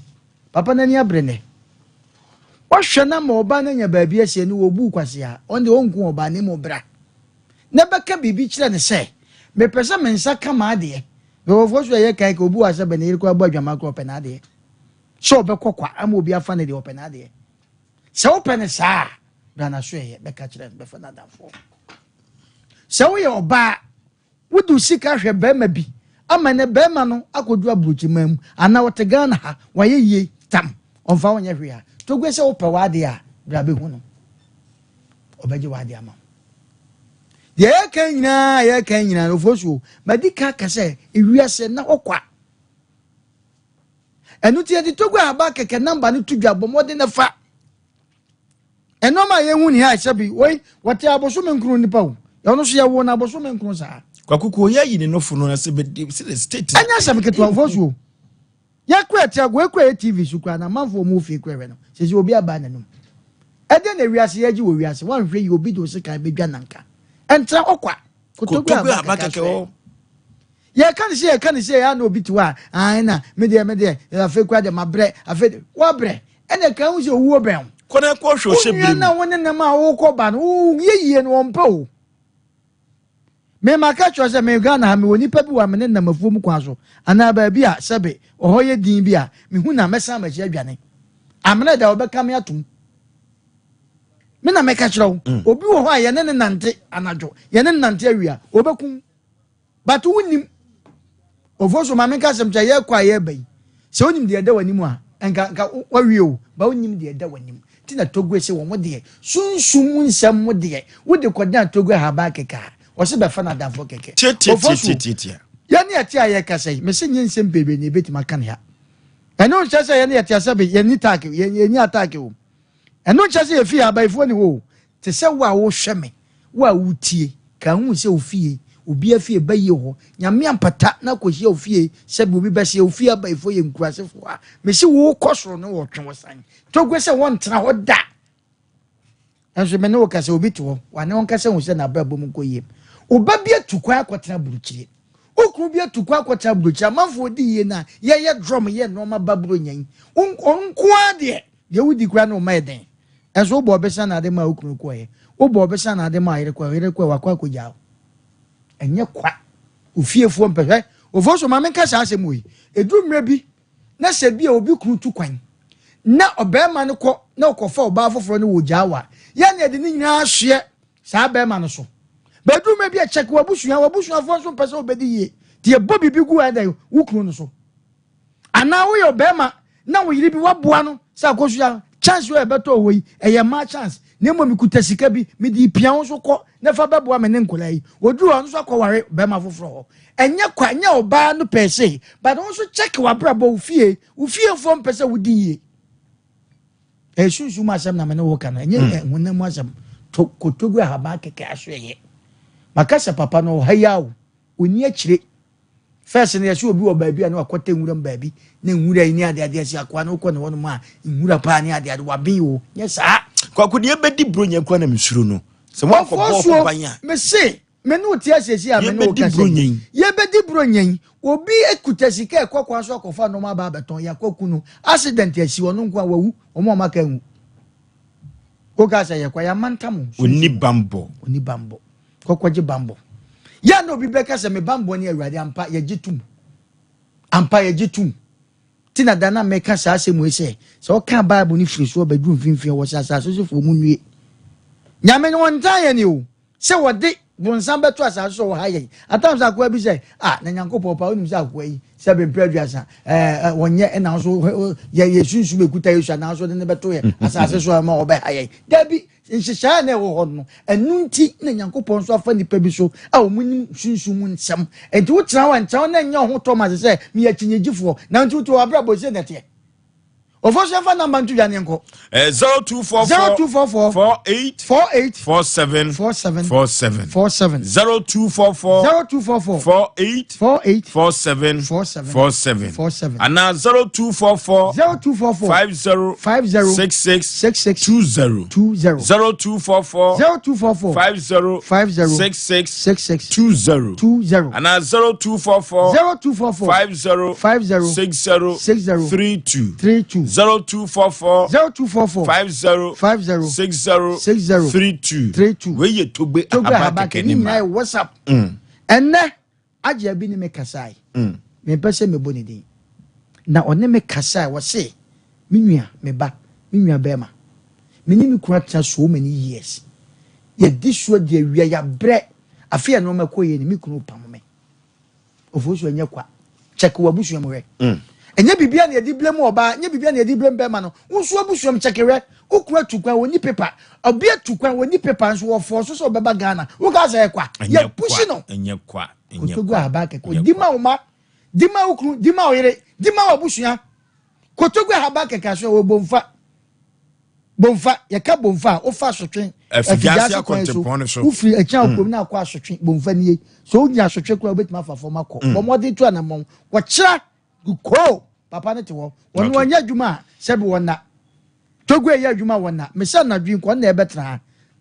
Speaker 1: Papa no ani abere nnɛ. Woahwɛ no ama ɔba no anya baabi asi ɛno wɔbu kwasea. Ɔno deɛ ɔnku ɔba na mmom bra na bɛka biribi kyerɛ no sɛ mepɛ sɛ me nsa ka m'adeɛ. Nkurɔfoɔ so ɛyɛ kan ka obi wɔ asɛ bɛ ne yere koraa bɔ adwaman koraa ɔpɛ n'adeɛ. Sɛ ɔbɛkɔ kwa ama obi afa no deɛ ɔpɛ n'adeɛ. Sɛ wopɛ no saa a bra na so ɛyɛ bɛka kyerɛ no bɛfa no adamfoɔ. Sɛ woyɛ ɔbaa Wode wo sika hwɛ barima bi ama ɛnɛ barima no akɔduru aburokyiman mu anaa ɔte Ghana ha wayɛ yie tam ɔmfa wo nyɛ hwee a Togue sɛ wopɛ w'adeɛ a bra bɛhu no ɔbɛgye w'adeɛ ama wo. Deɛ yɛka nyinaa yɛka nyinaa no ofosuo madi ka ka sɛ ewiase na hɔ kwa ɛno nti yɛde Togue aba kɛkɛ namba no to dwa bɔ mmɔden na fa Nneɛma a yɛhu ni ha ɛsɛ bi wei wɔte abosome nkron nipa o ɔno nso yɛwoo no abosome nkron saa.
Speaker 2: Kwaku ko yɛ yi ne nofo no sɛ bɛ sɛ the state.
Speaker 1: Ɛnyɛ asɛm ketewa nfo so o yɛkura ɛte ago ekura yɛ TV so kura na amanfo wɔn ofie kura hwɛ no sisi obi abaa n'anum ɛdɛn na wiase yɛgye wɔ wiase wɔnhwɛ yi obi de ose kan bɛdwa nanka ɛntra hɔ kwa
Speaker 2: kotoku aba kɛkɛ hɔ.
Speaker 1: Yɛka no sei yɛka no sei a na obi te hɔ a ae na me deɛ me deɛ afei koraa deɛ mabrɛ afei de wabrɛ ɛna ɛka ho sɛ owuo bɛn wo.
Speaker 2: Kɔ na kɔ hwɛ ɔhyɛ
Speaker 1: bere mu. Wo nua na wo ne nam a wokɔ ba no wo yɛ yie no wɔn pɛ o. Me ma ka kyerɛ sɛ me Ghana ha me wɔ nipa bi wɔ a me ne nam afuom kwan so anaa baabi a sɛbe ɔhɔ yɛ din bi a mehu na mɛsan m'akyi adwane. Amena da ɔbɛka me atom. Me na mɛka kyerɛ wo. Obi wɔ hɔ a yɛne ne nante anadwo yɛne ne nante awia ɔbɛkum. But wonnim. Ofosu ma menka asɛm kyɛ yɛkɔ a yɛba yi. Sɛ wonim deɛ ɛda w'anim a, nka nka wawie o. Ba wonnim deɛ ɛda w'anim. Nti na Togo se wɔn deɛ, sunsum mu nsɛm mo deɛ, wode kɔdan Togo ahaban kɛkɛ a, wɔse bɛfa no adamfoɔ kɛkɛ. Ofosu, yɛne yɛte a yɛkasa yi, mese nyɛ nsɛm bebree na yɛbɛtumi aka ne ha. Ɛno nkyerɛ sɛ yɛne yɛte asɛ be yɛnni taake, yɛnni ataake o. Ɛno nkyerɛ sɛ yɛfie ha abayifoɔ ni hɔ o. Te sɛ wo a wohwɛ me, wo a wotie, ka hu sɛ wo fie, obiara fie ba yie hɔ. Nyame ampata na akɔhyia wo fie sɛbi obi bɛseɛ wo fie abayifoɔ yɛ nkurasefoɔ a, mese wo kɔ soro no wɔtwe wo san. Togo sɛ wɔntena hɔ da. Nso me ne wo kasa obi te hɔ, wane ɔnkasa hu sɛ n'abrabɔ mu nkɔ yie. Wo ba bi atu kwan akɔtena aburukyire. Wo kunu bi atu kwan akɔtena aburukyire. Amanfoɔ di yie na yɛyɛ drum yɛ nneɛma ba buronya yi. Ɔno nko ara deɛ, deɛ wodi koraa ne wo mma yɛ den. Ɛnso wobɔ ɔbesa na ade maa wo kunu kɔeɛ. Wobɔ ɔbesa na ade maa yere kɔeɛ. Yere kɔeɛ wakɔ akɔgyaa wo. Ɛnyɛ kwa. Ofiefoɔ mpɛ hwɛ. Ofosu ma menka saa asɛm wei. Ɛduru mmerɛ bi na sɛ bi a obi kunu tu kwan na ɔbarima no kɔ na ɔkɔfa ɔbaa foforɔ no wɔgyaa wo a, yɛ na yɛde ne nyinaa soɛ saa barima no so. Bɛduru mmerɛ bi a kyɛke w'abusua, w'abusuafoɔ nso mpɛ sɛ wobɛdi yie. Nti yɛbɔ biribi gu ɛdɛn wo kunu no so. Anaa woyɛ ɔbarima na wo yere bi waboa no sɛ akɔsua. Chance wei a ɛbɛtɔɔ hɔ yi, ɛyɛ mmaa chance, na mmom mekuta sika bi, mede repia wo nso kɔ na fa bɛboa me ne nkwadaa yi. Ɔduru hɔ a, ɔno nso akɔware barima foforɔ hɔ. Ɛnyɛ kwa, ɛnyɛ ɔbaa no per se, but wo nso check w'abrabɔ, wo fie, wo fiefoɔ mpɛ sɛ wodi yie. Ɛyɛ sunsum mu asɛm na me ne wo ka no, ɛnyɛ hmm. honam mu asɛm. To kotogu ahaban kɛkɛ aso ɛyɛ. Maka sɛ papa no ɔha yi awo, ɔni akyire. First no yɛsɛ obi wɔ baabi a na wakɔtɛ nwura mu baabi na nwura yi ne adeade asi akoa no wokɔ ne hɔnom a nwura paa ne adeade waben o nyɛ saa.
Speaker 2: Kwaku deɛ ɛbɛdi buronya kura na mesuro no sɛ moankɔbɔ ho ban a.
Speaker 1: Mese me ne wo te asiesie a me ne wo kasa yi yɛbɛdi buronya yi obi kuta sika ɛkɔ kwan so akɔfa nneɛma aba abɛtɔn yɛakɔku no accident asi ɔno nko a wawu wɔn a wɔaka nwu woka sɛ yɛkɔ yɛamantam
Speaker 2: ɔni bambɔ
Speaker 1: ɔni bambɔ Kɔkɔgye bammɔ. Yɛ a na obi bɛka sɛ me bammɔ ne Awurade ampa yɛgye tom. Ampa yɛgye tom. Ti na da na meka saa asɛm wei sɛ, sɛ ɔka Bible no firi so ɔbɛduru mfimfini wɔ sɛ asase sofoɔ mu nnue. Nyame no ɔntan yɛn o, sɛ wɔde bonsam bɛto asase so ɔha yɛn. Atam sɛ akoa bi sɛ, ah, na Nyankopɔn pa wonim sɛ akoa yi sɛ bempere aduasa ɛɛ wɔnyɛ ɛna nso yɛ yɛ sunsum ekuta Yesu anaa nso de ne bɛto yɛ asase so ɛma ɔbɛha yɛn. Dabi, Nhyehyɛe a na ɛwɔ hɔ no, ɛno nti na Nyankopɔn nso afa nnipa bi so a wɔnim sunsum mu nsɛm. Enti wotena hɔ a, nkyɛ wo na ɛnyɛ wo ho tɔ ma sɛ meyɛ akyinnyegyefoɔ, na nti wote hɔ abrabɔ sei na ɛteɛ. Ɔfo so yɛmfa namba nto dwa ne yɛnkɔ.
Speaker 2: 0244
Speaker 1: 0244
Speaker 2: 48
Speaker 1: 48
Speaker 2: 47
Speaker 1: 47
Speaker 2: 47
Speaker 1: 47
Speaker 2: 0244
Speaker 1: 0244
Speaker 2: 48
Speaker 1: 48
Speaker 2: 47
Speaker 1: 47
Speaker 2: 47
Speaker 1: 47
Speaker 2: anaa 0244
Speaker 1: 0244
Speaker 2: 50
Speaker 1: 50
Speaker 2: 66
Speaker 1: 66
Speaker 2: 20
Speaker 1: 20
Speaker 2: 0244
Speaker 1: 0244
Speaker 2: 50
Speaker 1: 50
Speaker 2: 66
Speaker 1: 66
Speaker 2: 20
Speaker 1: 20
Speaker 2: anaa 0244
Speaker 1: 0244
Speaker 2: 50
Speaker 1: 50
Speaker 2: 60
Speaker 1: 60
Speaker 2: 32
Speaker 1: 32
Speaker 2: 0244
Speaker 1: 0244
Speaker 2: 50
Speaker 1: 50
Speaker 2: 60
Speaker 1: 60
Speaker 2: 32
Speaker 1: 32
Speaker 2: wei yɛ togbe
Speaker 1: Togbe
Speaker 2: ahaba
Speaker 1: ahaba
Speaker 2: kɛkɛ
Speaker 1: kɛkɛ
Speaker 2: ne
Speaker 1: ne
Speaker 2: ma
Speaker 1: nyinaa yɛ WhatsApp. Ɛnnɛ Agya bi ne me kasae. Mempɛ sɛ mebɔ ne din. Na ɔne me kasae, ɔse, Me nua, me ba, me nua bɛrima, me ne me kunu atena so many years. Yɛadi so adi awia, yɛabrɛ. Afei a nneɛma kɔ yie no, me kunu repamo me. Ofosu ɛnyɛ kwa. Check w'abusua mu hwɛ. Ɛnyɛ biribiara na yɛde blame ɔbaa, ɛnyɛ biribiara na yɛde blame bɛrima no. Wo nso w'abusua mu check hwɛ. Wo kunu atu kwan, ɔnni paper. Obi atu kwan, ɔnni paper nso wɔfɔɔ so sɛ ɔbɛba Ghana. Woka sɛ ɛyɛ kwa.
Speaker 2: Ɛnyɛ
Speaker 1: Yɛ pushi
Speaker 2: kwa,
Speaker 1: no.
Speaker 2: ɛnyɛ kwa, ɛnyɛ
Speaker 1: Kotogu
Speaker 2: kwa,
Speaker 1: ahaban kɛkɛ.
Speaker 2: ɛnyɛ
Speaker 1: Di
Speaker 2: kwa.
Speaker 1: ma wo mma, di ma wo kunu, di ma wo yere, di ma w'abusua. Kotogu ahaban kɛkɛ aso ɛwɔ Bomfa. Bomfa, yɛka Bomfa a, wofa Asotwe,
Speaker 2: Afidiase
Speaker 1: Afidiase kwan so.
Speaker 2: akwantempɔn no so.
Speaker 1: Wofiri Akyina kurom na akɔ Asotwe, Bomfa nie. Sɛ wogyina Asotwe koraa a, wobɛtumi afa fam akɔ. Bɔ mmɔden tu anammɔn. Wɔkyerɛ Koo! Papa no te hɔ. Ɔno
Speaker 2: Okay.
Speaker 1: ɔnyɛ adwuma a sɛbi wɔnna. Togo ɛyɛ adwuma a wɔnna. Mesɛ anadwo yi nka ɔno na ɛbɛtena ha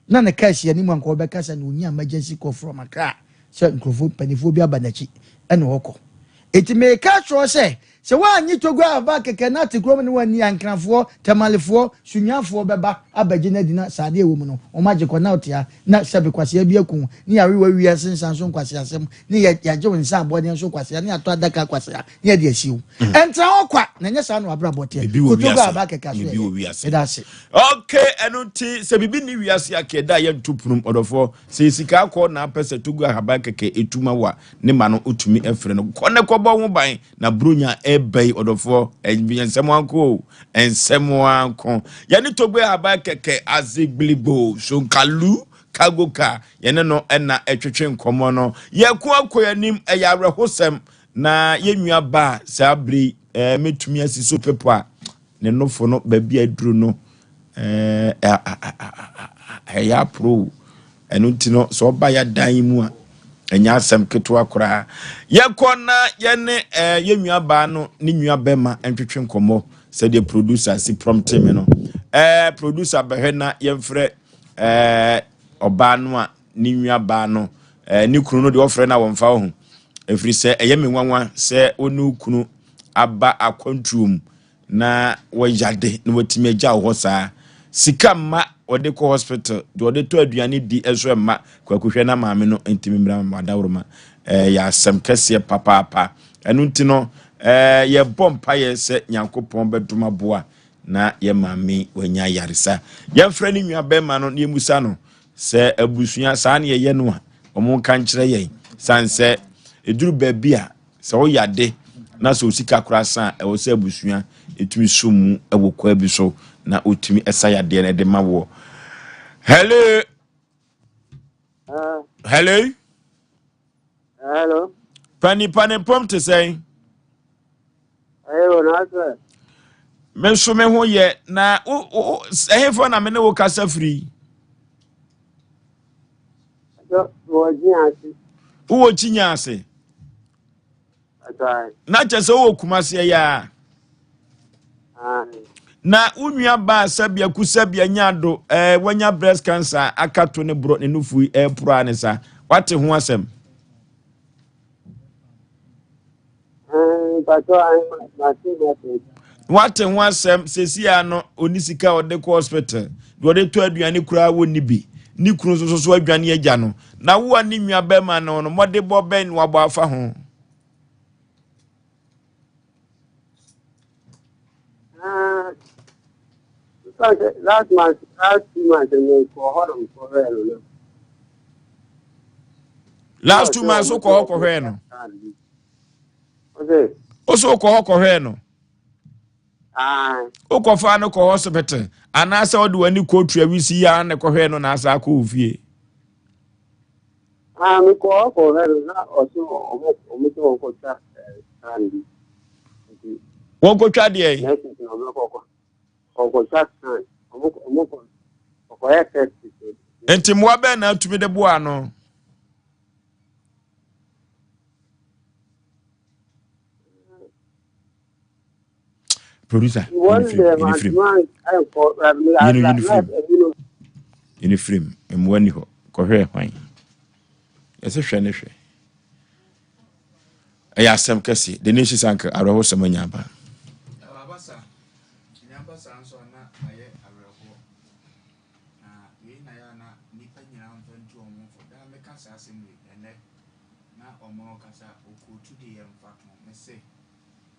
Speaker 1: na ne kaa si anim a nka ɔbɛka sɛ na ɔnya emergency call from Accra sɛ nkurɔfoɔ mpanimfoɔ bi aba n'akyi ɛna ɔkɔ. Enti meka akyerɛ wo sɛ sɛ woannye Togo aba kɛkɛ na ate kurom ne woanni a Nkrafoɔ, Tamalefoɔ, Sunyaafoɔ bɛba abɛgye no adi na saa adeɛ a ɛwɔ mu no wɔagye kɔ na wote ha na sɛbi kwasea bi aku wo ne yɛawe wo awiase nsa so nkwaseasɛm ne yɛ yɛagye wo nsa abɔdeɛ nso kwasea ne yɛatɔ adaka kwasea ne yɛde asi wo mm. ɛntra hɔ kwa na ɛnyɛ saa na wabrabɔ teɛ
Speaker 2: Bibi wɔ
Speaker 1: kotogo
Speaker 2: wiase.
Speaker 1: aba kɛkɛ so
Speaker 2: Bibi wɔ
Speaker 1: ɛyɛ
Speaker 2: wiase.
Speaker 1: ɛda ase
Speaker 2: Okay, ɛno nti sɛ biribi nni wiase a kɛda a yɛnto ponom ɔdɔfoɔ sɛ sika akɔ na apɛ sɛ togo ahaban kɛkɛ ɛtu ma wo a ne ma no wotumi frɛ no kɔ ne kɔbɔ ho ban na buronya ɛba yi ɔdɔfoɔ ɛnyɛ nsɛm anko o nsɛm anko yɛne togo ahaban kɛkɛ azegbiligbo sonkalu cargo car yɛne no na ɛtwetwe nkɔmmɔ no. Yɛko akɔ yɛn anim, ɛyɛ awerɛhosɛm na yɛn nua ba a saa bere yi ɛɛ mɛtumi asi so pepɔ a ne nofo no baabi a aduru no ɛɛ ɛyɛ aporo ɛno nti no sɛ ɔba yɛ dan yi mu a ɛnyɛ asɛm ketewa koraa yɛkɔ na yɛne ɛɛ yɛn nua baa no ne nua bɛma ntwetwe nkɔmmɔ sɛdeɛ producer si prompt me no ɛɛ producer bɛhwɛ na yɛmfrɛ ɛɛ ɔbaa no a ne nua baa no ɛɛ ne kunu no deɛ ɔfrɛ no a wɔmfa wo ho ɛfiri sɛ ɛyɛ me nwanwa sɛ wo ne wo kunu aba akwantuo mu na wɔyade na wɔatumi agya wo hɔ saa sika mma wɔde kɔ hospital deɛ wɔde tɔ aduane di nso mma kwakuhwɛ na maame no ntumi mmra ma adaworoma ɛyɛ asɛm kɛseɛ papaapa ɛno nti no ɛɛ yɛbɔ mpaeɛ sɛ nyankopɔn bɛdom aboa na yɛ maame wanya ayaresa. Yɛmfrɛ ne nua bɛrima no na yɛmusa no sɛ abusua saa ne yɛyɛ no a wɔn nka nkyerɛ yɛn san sɛ ɛduru baabi a sɛ woyɛ ade na sɛ osika koraa sa a ɛwɔ sɛ abusua ɛtumi so mu wɔ kwaa bi so. na ɔtumi ɛsa yadeɛ no de ma woɔ. Hello. Hello.
Speaker 12: Hello.
Speaker 2: Pani pani pɔm te sɛn?
Speaker 12: Ɛyɛ na asɛ.
Speaker 2: Me nso me ho yɛ na wo wo ɛhefa na me ne wo kasa firi?
Speaker 12: Wɔ kyinya ase.
Speaker 2: Wowɔ kyinya ase? Na kyerɛ sɛ wowɔ Kumasi ɛyɛ a? Na wo nua baa sɛbea kusɛbea nya do ɛɛ wanya breast cancer aka to ne borɔ ne nufu yi ɛɛporo a ne sa wate ho asɛm? Wate ho asɛm sɛsi a no ɔni sika a ɔde kɔ hospital deɛ ɔde tɔ aduane koraa wɔnni bi ne kunu nso so adwane agya no na wo a ne nua bɛrima no no mmɔdebɔ bɛn na wabɔ afa ho?
Speaker 12: Last month, last 2 months, mekɔ hɔ nom kɔhwɛɛ no no.
Speaker 2: Last 2 months wokɔ hɔ kɔhwɛɛ no? Wo so wokɔ hɔ kɔhwɛɛ no? Wokɔfaa no kɔ hospital anaasɛ wode w'ani kɔɔtu awisi yi ara na kɔhwɛɛ no na asa akɔ wo fie?
Speaker 12: Ah, mekɔ hɔ kɔhwɛ no na ɔso ɔmo ɔmo sɛ wɔnkɔtwa scan bi. Nti
Speaker 2: wɔnkɔtwa deɛ?
Speaker 12: Next week na ɔbɛkɔ kɔ ɔkɔtwa scan ɔmo ɔmo kɔ ɔkɔyɛ test.
Speaker 2: Nti mmoa bɛn na atumi de boa no? Producer, yɛne firim mmoa ni hɔ kɔhwɛ hwan yɛsɛ hwɛ ne hwɛ ɛyɛ asɛm kɛse the nation sank awerɛhosɛm anya aba.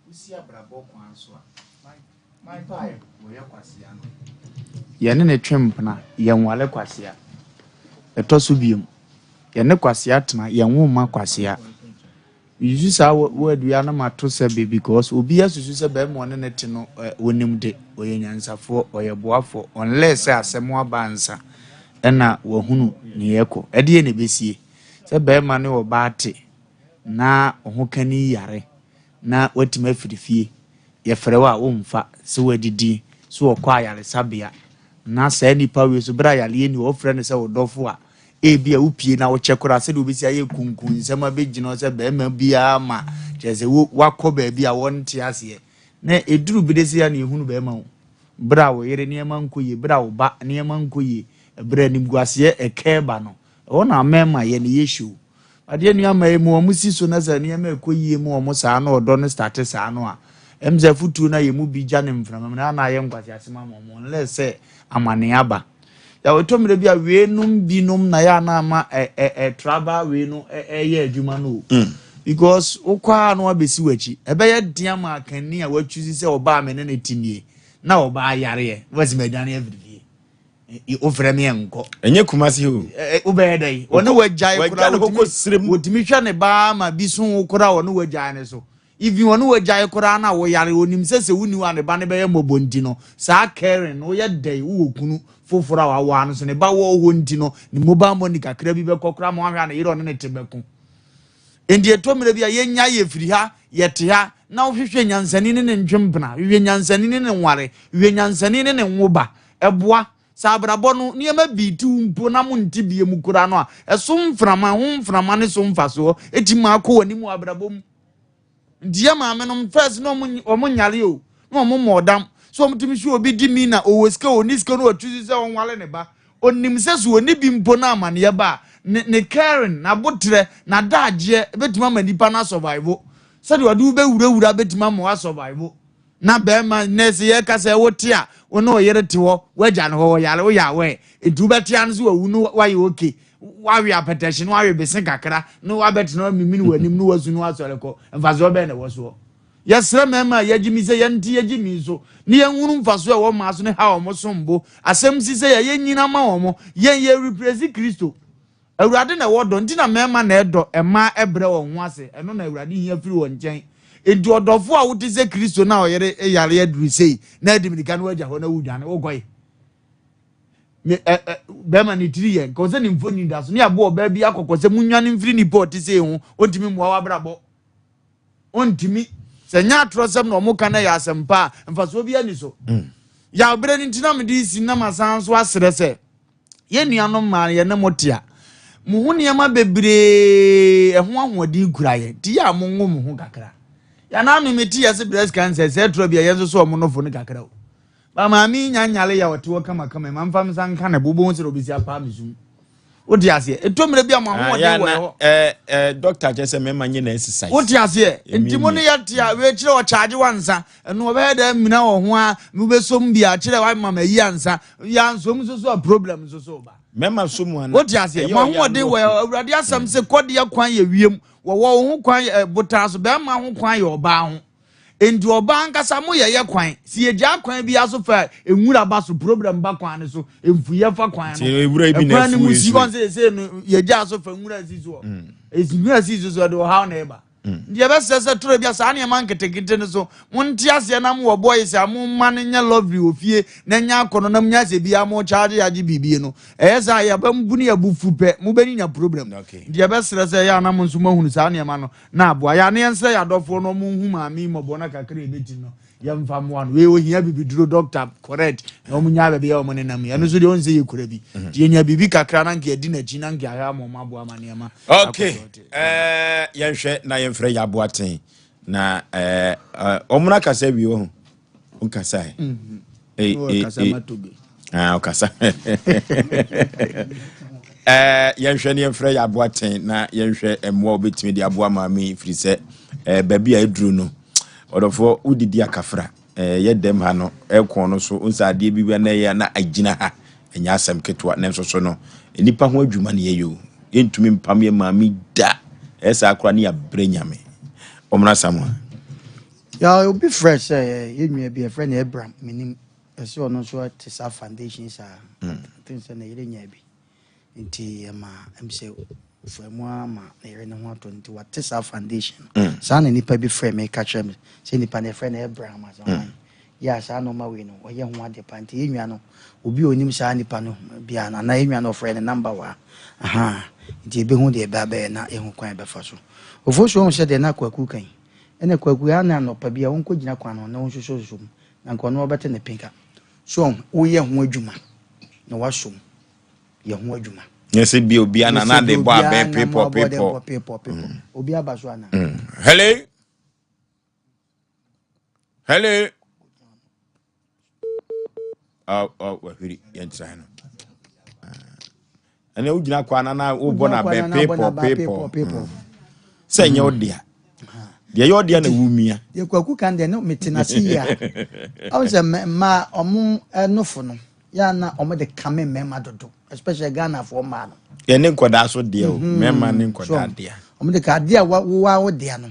Speaker 5: Wosi abrabɔ kwan so a, nipa a wɔyɛ kwasea no, yɛne no twe mpena, yɛnware kwasea. Ɛtɔ so biom, yɛne kwasea tena, yɛnwo mma kwasea. Mesusu saa word wei a na mato sɛbe because obi asusu sɛ bɛrima ɔne ne te no ɔnim de, ɔyɛ nyansafoɔ, ɔyɛ boafoɔ, unless sɛ asɛm aba ansa ɛna wahunu nea ɛkɔ. Ɛdeɛ na ɛbɛsie sɛ bɛrima ne ɔbaa te na ɔhokani yare na watumi afiri fie, yɛfrɛ wo a womfa, sɛ wadidi, sɛ ɔkɔ ayaresabea, na saa nipa wei so berɛ a yareɛ ni hɔ, wofrɛ no sɛ wo dɔfo a, ebi a wopie na wokyɛ koraa sɛdeɛ wobɛsi ayɛ kunkun nsɛm abɛgyina hɔ sɛ barima biara ma kyerɛ sɛ wo wakɔ baabi a wɔnte aseɛ na ɛduru bere sɛ ya na ɛhunu barima o berɛ a wo yere nneɛma nkɔ yie berɛ a wo ba nneɛma nkɔ yie berɛ a animguaseɛ ɛkɛɛ ba no Ɛhɔ na mmarima yɛ no yɛ show. But yɛn nua mmaa yi mu wɔn si so na sɛ nneɛma ɛkɔ yie mu wɔn saa na ɔdɔ no starte saa no a, ɛm sɛ afutuo no a yɛn mu bi gya no mframa mu no ana ayɛ nkwaseasɛm ama wɔn unless sɛ amaneɛ aba. Yaw ɛtɔ mmerɛ bi a weinom binom na yɛ ana ama ɛ ɛ ɛ tribal wei no ɛ ɛyɛ adwuma no o. Because wokɔ a na wabɛsi w'akyi. Ɛbɛyɛ den ama akanni a wachusi sɛ ɔbaa me ne no te nie na ɔbaa yareɛ na wasi m'adwane afiri fie. Wofrɛ me nkɔ.
Speaker 2: Ɛnyɛ Kumasi o.
Speaker 5: Wobɛyɛ dɛ. Wɔne wagyae koraa wɔtumi hwɛ ne baa ma bi so wo koraa wɔne wagyae ne so. Even wɔne wagyae koraa na woyare onim sɛ sɛ wonni hɔ a ne ba no bɛyɛ mmɔbɔ nti no saa caring no woyɛ dɛn wowɔ kunu foforɔ a wawoa no so ne ba wɔ hɔ nti no ne mobile money kakra bi bɛkɔ koraa ma wahwɛ a ne yere ɔne ne te bɛko. Enti ɛtɔ mmerɛ bi a yɛnya yɛfiri ha yɛte ha na wohwehwɛ nyansani ne ne ntwempena hwehwɛ nyansani ne ne nware hwehwɛ nyansani ne ne nwoba Ɛboa. Sɛ abrabɔ no, nneɛma bi te wo mpo na monte bie mu koraa no a, ɛso mframa, ɛho mframa ne so mfasoɔ ɛtumi ma akɔ w'anim wɔ abrabɔ mu. Nti yɛ maame nom first na ɔmo ɔmo nyare o, na ɔmo mmɔ ɔdam. So ɔmo tumi hwɛ obi di mi na ɔwɔ sika o, ɔnni sika no watu so sɛ ɔnwale ne ba. Ɔnim sɛ so ɔnni bi mpo na amaneɛ ba a, ne ne caring, n'aboterɛ, n'adagyeɛ bɛtumi ama nipa no asurvive. Sɛdeɛ ɔde wo bɛwurawura bɛtumi ama woasurvive. Na bɛrima nnɛ sɛ yɛka sɛ wote a wo ne ɔyere te hɔ woagya no hɔ ɔyare woyɛ aware nti wobɛte ano sɛ wawu no wayɛ oke wawe apɛtɛhye no wawe bese kakra na wabɛtena wamimini w'anim na wasu no wasɔre kɔ mfasoɔ bɛn na ɛwɔ soɔ yɛsrɛ mmarima a yɛgye mi sɛ yɛnte yɛgye mi so ne yɛnhunu mfasoɔ a ɛwɔ mmaa so ne ha wɔn som bo asɛm si sɛ yɛyɛ nyina ma wɔn yɛn yɛ represi Kristo Awurade na ɛwɔ dɔ nti na mmarima na ɛdɔ mmaa ɛbrɛ wɔn ho ase ɛno na Awurade hia firi wɔn nkyɛn. Enti ɔdɔfo a wote sɛ Kristo na ɔyere yare aduru sei na adi mirika na wagya hɔ na wodwane wokɔe. Me ɛ ɛ bɛrima ne tiri yɛ nka ɔsɛ ne mfoni da so ne aboɔ ɔbaa bi akɔkɔ sɛ munnwane mfiri nipa ɔte sei ho ɔntumi mmoa w'abrabɔ. Ɔntumi sɛ nyɛ atorɔsɛm na ɔmo ka na ɛyɛ asɛmpa a mfasoɔ bi ani so. Yaw berɛ no nti na mede si na masan so asrɛ sɛ Yɛn nuanom mmaa no, yɛne mo te a, mo ho nneɛma bebree ɛho ahoɔden kura yɛn. Nti yɛ a monwo mo ho kakra. Yɛn ano me te yɛse breast cancer sɛ ɛtorɔ bi a yɛn nso so ɔmo nofo no kakra o. Ba maame yi nya nyale yɛ ɔte hɔ kamakama ma mfa nsa nka ne bo wobɛhu sɛ obɛsi apaa me sum. Wote aseɛ? Ɛtɔ mmerɛ bi a mo
Speaker 2: Ah,
Speaker 5: ahoɔden wɔ ɛhɔ.
Speaker 2: Eh, eh, doctor kyerɛ sɛ mmarima nyɛ na exercise.
Speaker 5: Wote aseɛ? Nti mo ne yɛte a wei kyerɛ ɔkyaagye wansa. Ɛno ɔbɛyɛ dɛ mmina wɔ ho a mobɛsom bi a kyerɛ wama ma yi ansa. Yɛansom nso so a problem nso so ba.
Speaker 2: Mmarima so mu ana?
Speaker 5: Wote aseɛ?
Speaker 2: Ɛyɛ
Speaker 5: Mo
Speaker 2: ɔyɛ
Speaker 5: ahoɔden
Speaker 2: ano
Speaker 5: wɔ Awurade asɛm se kɔdeɛ kwan yɛ wiem. Wɔwɔ wo ho kwan yɛ botaa so, bɛrima ho kwan yɛ ɔbaa ho. Enti ɔbaa ankasa mo yɛ yɛ kwan. Si yɛgyaa kwan bi aso fa a, nwura ba so, problem ba kwan no so, mfuyɛ fa kwan no.
Speaker 2: Nti nwura bi na
Speaker 5: Ɛkwan no
Speaker 2: afu
Speaker 5: mu si
Speaker 2: nsuo.
Speaker 5: wɔn sɛ sɛ no yɛgyaa so fa nwura si soɔ. Esi nwura si so so ɛde ɔhaw na ɛba. Nti yɛbɛsrɛ sɛ toro bi a saa nneɛma nketenkete no so monte aseɛ na mowɔ boys a momma no nyɛ lovely wɔ fie na nyɛ akɔnɔ na munya sɛ biara mo charge agye biribi no. Ɛyɛ saa a yɛbɛmbu ne yɛbo fu pɛ mobɛnya problem.
Speaker 2: Okay.
Speaker 5: Nti yɛbɛsrɛ sɛ ɛyɛ a na mo nso moahunu saa nneɛma no na aboa yɛ a na yɛnsrɛ yɛn adɔfoɔ no ɔmo nhu maame yi mmɔbɔ na kakra a ɛbɛtim no yɛmfa mmoa no. Wei ohia bibiduro doctor correct na ɔmo nya baabi a ɔmo nenam yi ɛno nso deɛ ɔn sɛ yɛkura bi nti yɛnya biribi kakra na nka yɛdi n'akyi na nka yɛahwɛ ama ɔmo aboa ma nneɛma
Speaker 2: Okay.
Speaker 5: akɔ so.
Speaker 2: Eh, yɛnhwɛ na yɛmfrɛ yɛ aboaten na eh, eh, ɔmo no akasa wie wɔ ho nkasa ɛ
Speaker 5: Mhm.
Speaker 2: Eh,
Speaker 5: Wɔ
Speaker 2: eh,
Speaker 5: kasa
Speaker 2: eh.
Speaker 5: ma Togo.
Speaker 2: Ah, ɔkasa. Eh, yɛnhwɛ ne yɛmfrɛ yɛ aboaten na yɛnhwɛ mmoa a wobɛtumi de aboa maame yi firi sɛ eh, baabi a ɛduru no ɔdɔfoɔ wodidi akafra eh, yɛ dɛm ha no ɛkɔn no so nsa adeɛ bi na ɛyɛ na agyina ha ɛnyɛ asɛm ketewa nanso so no nnipa ho adwuma ne yɛyɛ o yɛntumi mpam yɛ maame da ɛyɛ saa koraa ne yɛabrɛ nyame ɔmmra samoa
Speaker 1: Ya obi frɛ sɛ yɛn nua bi yɛfrɛ no Abraham menim ɛsɛ ɔno nso te saa foundation saa I think sɛ ne yere nyaa bi nti ɛma ɛm sɛ ɔfaa mu ara ma ne yere ne ho atɔ nti wate saa foundation no mm. saa na nipa bi frɛ me ka kyerɛ me sɛ nipa no yɛfrɛ no Abraham asaman mm. yɛ a saa nɔɔma wei no ɔyɛ ho ade pa nti yɛn nua no obi a onim saa nipa no bia no anaa yɛn nua no ɔfrɛ ne namba wɔ ha aha nti yɛbɛhu deɛ ɛbɛ abɛyɛ na yɛhu kwan yɛbɛfa so ofo so ɔhu sɛ deɛ na kwaku kan Ɛna Kwaku aa na anɔpa bi a ɔnkɔ gyina kwan ho na ɔnsosɔsosɔ mu na nka ɔno ɔbɛte ne penka. So ɔho woyɛ ho adwuma na wasɔ mu yɛ ho adwuma.
Speaker 2: Nyɛ sɛ bi obi ana na de bɔ abɛn pepɔ
Speaker 1: pepɔ pepɔ pepɔ obi aba so ana.
Speaker 2: Hello. Hello. Oh, oh, wahwiri yɛntra no. Ɛnna wogyina kwan na na wobɔ no abɛn pepɔ pepɔ. Sɛ ɛnyɛ wo dea. Deɛ ɛyɛ ɔdea na wumia.
Speaker 1: Deɛ kwaku kan deɛ no mete n'ase yie a. Ɔn sɛ mmaa ɔmo nofo no yɛ na ɔmo de kame mmarima dodo especially Ghanafoɔ mmaa no.
Speaker 2: Yɛne nkɔdaa so deɛ o mmarima ne nkɔdaa deɛ.
Speaker 1: Ɔmo de ka adeɛ a wowa wo dea no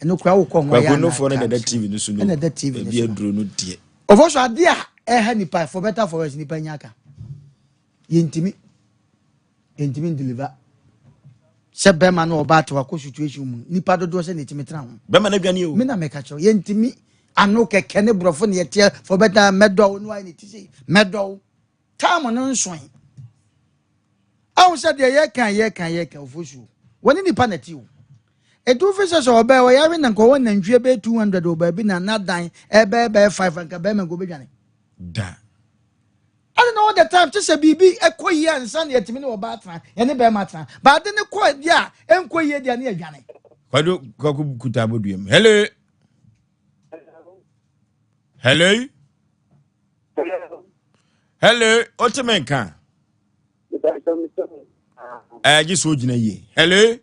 Speaker 1: ɛno kura wokɔ ho ayɛ
Speaker 2: Kwaku nofoɔ no na ɛda TV no so no.
Speaker 1: Ɛna ɛda TV no so.
Speaker 2: Ebi aduro no deɛ.
Speaker 1: Ɔfɔ so adeɛ a ɛha nipa for better for worse nipa nya aka. Yɛntumi yɛntumi ndeliver sɛ bɛrima no ɔbaa te wakɔ situation mu nipa dodoɔ sɛ na ɛtumi tena ho.
Speaker 2: Bɛrima no adwane o.
Speaker 1: Me na meka kyerɛ yɛntumi ano kɛkɛ ne borɔfo ne yɛteɛ for better mɛdɔ wo no ayɛ ne ti sei mɛdɔ wo time no nsoe. Ahu sɛ deɛ yɛka yɛka yɛka ofosuo wɔne nipa na ti o. Etu fi sɛ sɛ ɔbɛɛ ɔyare na nka ɔwɔ nantwie bɛyɛ 200 wɔ baabi na n'adan ɛbɛyɛ bɛyɛ 5 nka bɛrima nka obɛdwane.
Speaker 2: Da.
Speaker 1: Ade na all the time kyɛ sɛ biribi ɛkɔ yie ansa na yɛtumi ne ɔbaa tena yɛne bɛrima tena baade ne kɔ deɛ a ɛnkɔ yie deɛ ne yɛdwane.
Speaker 2: Kwado kwaku kuta aboduam. Hello. Hello. Hello. Ote me nka. Ɛɛ gye so gyina yie. Hello.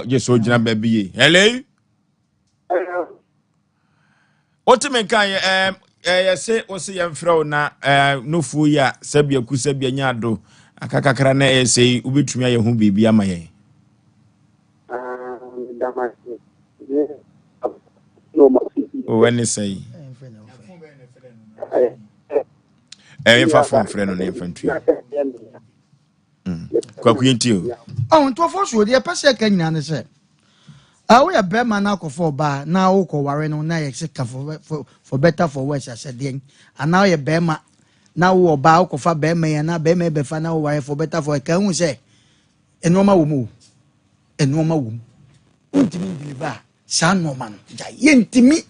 Speaker 2: Gye so gyina baabi yie. Hello. Wote me nka yɛ ɛɛ yɛse wose yɛmfrɛ wo na ɛɛ nofuo yi a sɛbi aku sɛbi anya ado akakakra na ɛyɛ sɛ yi wobɛtumi ayɛ ho biribi ama yɛn. O ɛne sɛ yi. Ɛyɛ fa fɔn frɛ no na yɛmfa ntua. Kwaku yɛn ti o.
Speaker 1: Ɔho ntɔfo so deɛ ɛpɛ sɛ ɛka nyinaa ne sɛ woyɛ bɛrima na akɔfɔ ɔbaa na wokɔ ware no na yɛsɛ ka for better for worse asɛdeɛn, anaa woyɛ bɛrima na wo ɔbaa wokɔfa bɛrima yi anaa bɛrima yi bɛfa na woware for better for, ɛka hu sɛ nneɛma wɔ mu o, nneɛma wɔ mu. Wontumi ndeliver a, saa nneɛma no gya yɛntumi.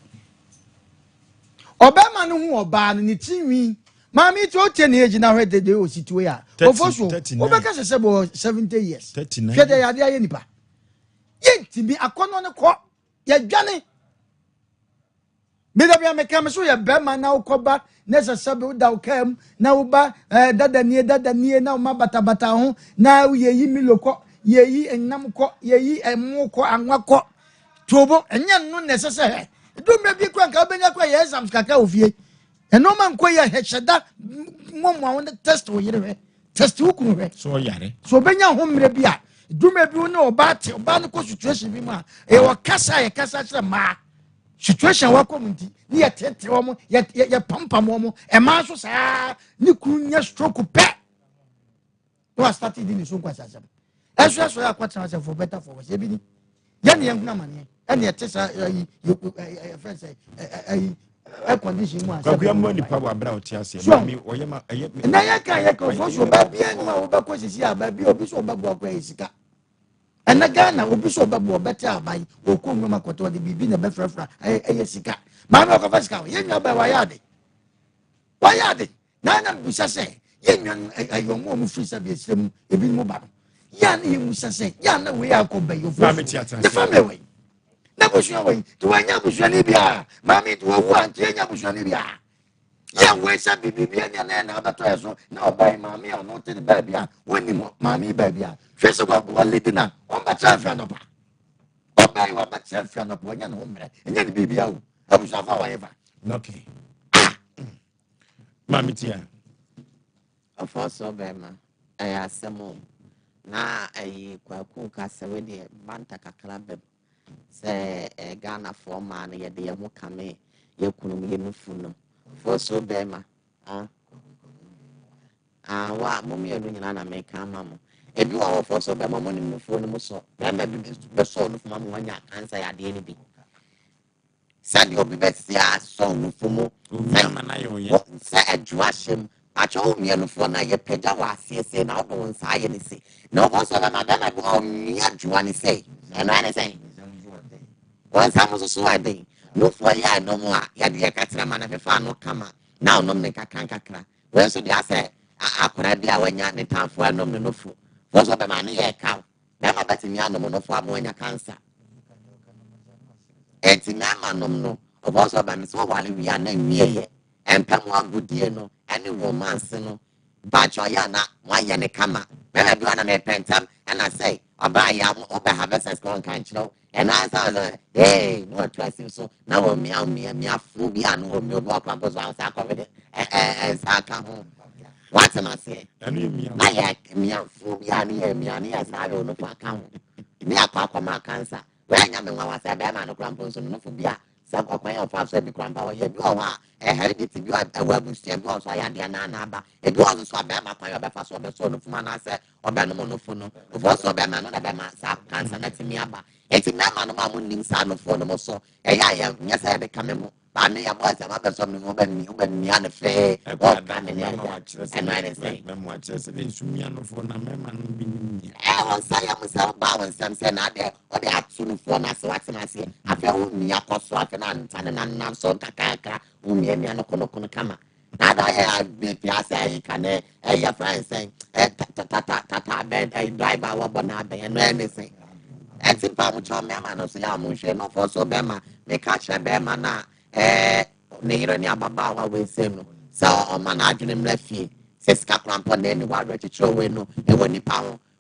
Speaker 1: Ɔbɛrima no hu ɔbaa no ne tirinwi maame tí o tie ne age na hwɛ dede osi tuo a ofo so
Speaker 2: 39.
Speaker 1: Wobɛka sɛ bɔ 70 years.
Speaker 2: 39.
Speaker 1: Hwɛ deɛ yade ayɛ nipa, yɛntumi akɔnɔ no kɔ yɛdwane. Bida bia meka me so yɛ bɛrima na wokɔba na sɛ sɛbe woda wo kaa mu na woba dada nie dada nie na woma batabata ho na yɛyi milo kɔ, yɛyi ɛnam kɔ, yɛyi ɛmo kɔ, anwa kɔ tuobo. Ɛnyɛ no na ɛsɛ sɛ hɛ dumɛ bi kora nka wobɛnya kora yɛ exams kakra wɔ fie. Ɛnɔɔma nkɔ yɛ hɛhyɛ da mmɔmmoa wo ne test wo yere hwɛ, test wo kunu hwɛ.
Speaker 2: So ɔyare.
Speaker 1: So obɛnya ho mmerɛ bi a dwuma bi wo ne ɔbaa te, ɔbaa no kɔ situation bi mu a ɛyɛ ɔkasa a yɛkasa kyerɛ mmaa situation a wakɔ mu nti ne yɛtete wɔn, yɛpampam wɔn. Ɛmaa nso saa ne kunu nyɛ stroke pɛ na wa start di ne so nkwasasɛm. Ɛso yɛ akɔtena sɛ for better for worse, ebi ni yɛne yɛn hunu amaneɛ ɛne yɛte saa ɛyi yɛ fɛn sɛ ɛyi air condition mu a.
Speaker 2: Kwaku yɛ mmɔ nipa wɔ abira a ɔte aseɛ.
Speaker 1: Sure.
Speaker 2: Maame ɔyɛ ma ɛyɛ.
Speaker 1: Na yɛ ka ofo so baabi anim a wobɛkɔ sisi a baabi a obi so ɔbɛboa kɔ yɛ sika. Ɛnɛ Ghana obi so ɔbɛboa ɔbɛte aban okɔ nwoma kɔtɔ ɔde biribi na ɛbɛfrafra ɛyɛ sika. Maame ɔkɔfa sika hɔ, yɛn nua bɛɛ wayɛ ade, wayɛ ade. Na ɛna busa sɛ yɛn nua no ɛyɛ ɔmo a ɔmo firi sɛ bi esire mu ebinom ba no yɛn a ne yɛ musa sɛ yɛn a na wei akɔ bɛyɛ ofo
Speaker 2: Maame te atena
Speaker 1: ne family wei na abusua wei tí wɔn anya abusuani bi a maame tí wɔwu a nti yɛn nya abusuani bi a yɛn wo sɛ bibi bi ɛnyɛ na ɛna abɛtɔ yɛ so na ɔbaa yi maame a ɔno te ne baabi a wɔnim maame yi baabi a hwɛ sɛ wɔlidi na wɔn bɛkyerɛ mfia nɔpa. Ɔbaa yi wɔbɛkyerɛ mfia nɔpa, wɔnyɛ ne ho mmerɛ ɛnyɛ ne biribi awo abusuafo a wɔyɛ fa.
Speaker 2: Okay, maame tia.
Speaker 13: Ɔfɔ so bɛrima ɛyɛ asɛm o. Na ɛyi Kwaku ka sɛ wedeɛ banta kakra bɛm sɛ Ghanafoɔ maa no yɛde yɛn ho kame yɛ kunum yɛ nufu no. Fɔ so bɛrima ah ah wa mo mmienu nyinaa na meka ama mo. Ebi wɔ hɔ, fɔ so bɛrima mo nim nufuo no mu sɔ. Bɛrima bi bɛsɔ nufu ma mo wanya cancer yadeɛ no bi sɛdeɛ obi bɛsi asɔ nufu mu.
Speaker 2: Omi ama na yɛ ɔyɛ.
Speaker 13: Sɛ adwoa hyɛ mu atwa wo mmiɛnufoɔ no a yɛpagya wɔ aseɛ sei na wode wo nsa ayɛ ne se na ɔbɔ sɛ bɛma bɛma bi ɔmmia dwoa ne sɛ ɛno ane sɛ wɔn nsa mo soso ɛden nufoɔ yɛ anom a yɛde yɛka kyerɛ ma no fefa ano kama na ɔnom ne nkakra nkakra. Wei nso deɛ asɛ akwadaa bi a wanya ne tamfoɔ anom ne nufu fo so bɛma no yɛ kaw. Bɛrima bɛtumi anom nufu ama wanya cancer. Eti mmarima nom no ɔbɔ so bɛma sɛ wɔware wie a na nwie yɛ ɛmpɛ mo agodie no ɛne romance no bakyɛ ɔyɛ a na moayɛ ne kama. Bɛrima bi wa na mepɛ ntɛm ɛna sɛ ɔbaa yɛ a ɔbɛ have sex kɔ nka nkyerɛ wo ɛna asa sɛ ee na watu asi so na wɔmia mia mia fo bi a na wɔmia obi wakora mpo so a nsa akɔmɛ de ɛ ɛ ɛ nsa aka ho watem aseɛ.
Speaker 2: Ɛno yɛ mia.
Speaker 13: Na yɛ mia fo bi a ne yɛ mia ne yɛ saa yɛ onofo aka ho ne akɔ akɔma cancer. Wɔanya me nwanwa sɛ bɛrima no kora mpo nso no nofo bi a sɛ ɔkwan yɛ ɔfa so bi kora mpa wɔyɛ bi wɔ hɔ a heredity bi wɔ ɛwɔ abusua bi wɔ so a yɛadeɛ naa na aba. Ebi wɔ so a bɛrima kwan yɛ ɔbɛfa so ɔbɛsɔ no fum anaasɛ ɔbɛnom nofo no ofo so ɔbɛrima no na bɛma saa cancer no atumi aba. Eti mmarima no mu a mo nim saa nofoɔ no mo so ɛyɛ a yɛ nyɛ sɛ yɛde kame mo baame yɛ bɔ ɛsɛ wabɛsɔ no mu wobɛmia wobɛmia no fee wɔka ne ne agya ɛno ɛne sɛ
Speaker 2: mɛmo akyerɛ sɛ ne nsu mia nofoɔ na mɛma no bi nim mia.
Speaker 13: Wɔn nsa yɛ mo sɛ ɔbaa wɔn nsɛm sɛ na adeɛ ɔde ato nufoɔ no ase watena aseɛ. Afei wo mia kɔ so afei na nsa ne nanam so nkakrankra wo mia mia no konokono kama na ada yɛ abepi asɛ ɛyi kane ɛyɛ fɛn sɛn ɛ tata tata abɛn ɛyi driver wɔbɔ n'abɛn. Ɛno ɛne sɛn ɛti pa mo kyerɛ mmarima no so yɛ a mo nhwɛ nɔfɔ so bɛrima. Meka kyerɛ bɛrima no a ne yere ne ababaawa wei nsɛm no sɛ ɔma n'adwene mmra fie sɛ sika kora mpɔ na ɛni wɔ awerɛkyekyerɛ wei no ɛwɔ nipa ho.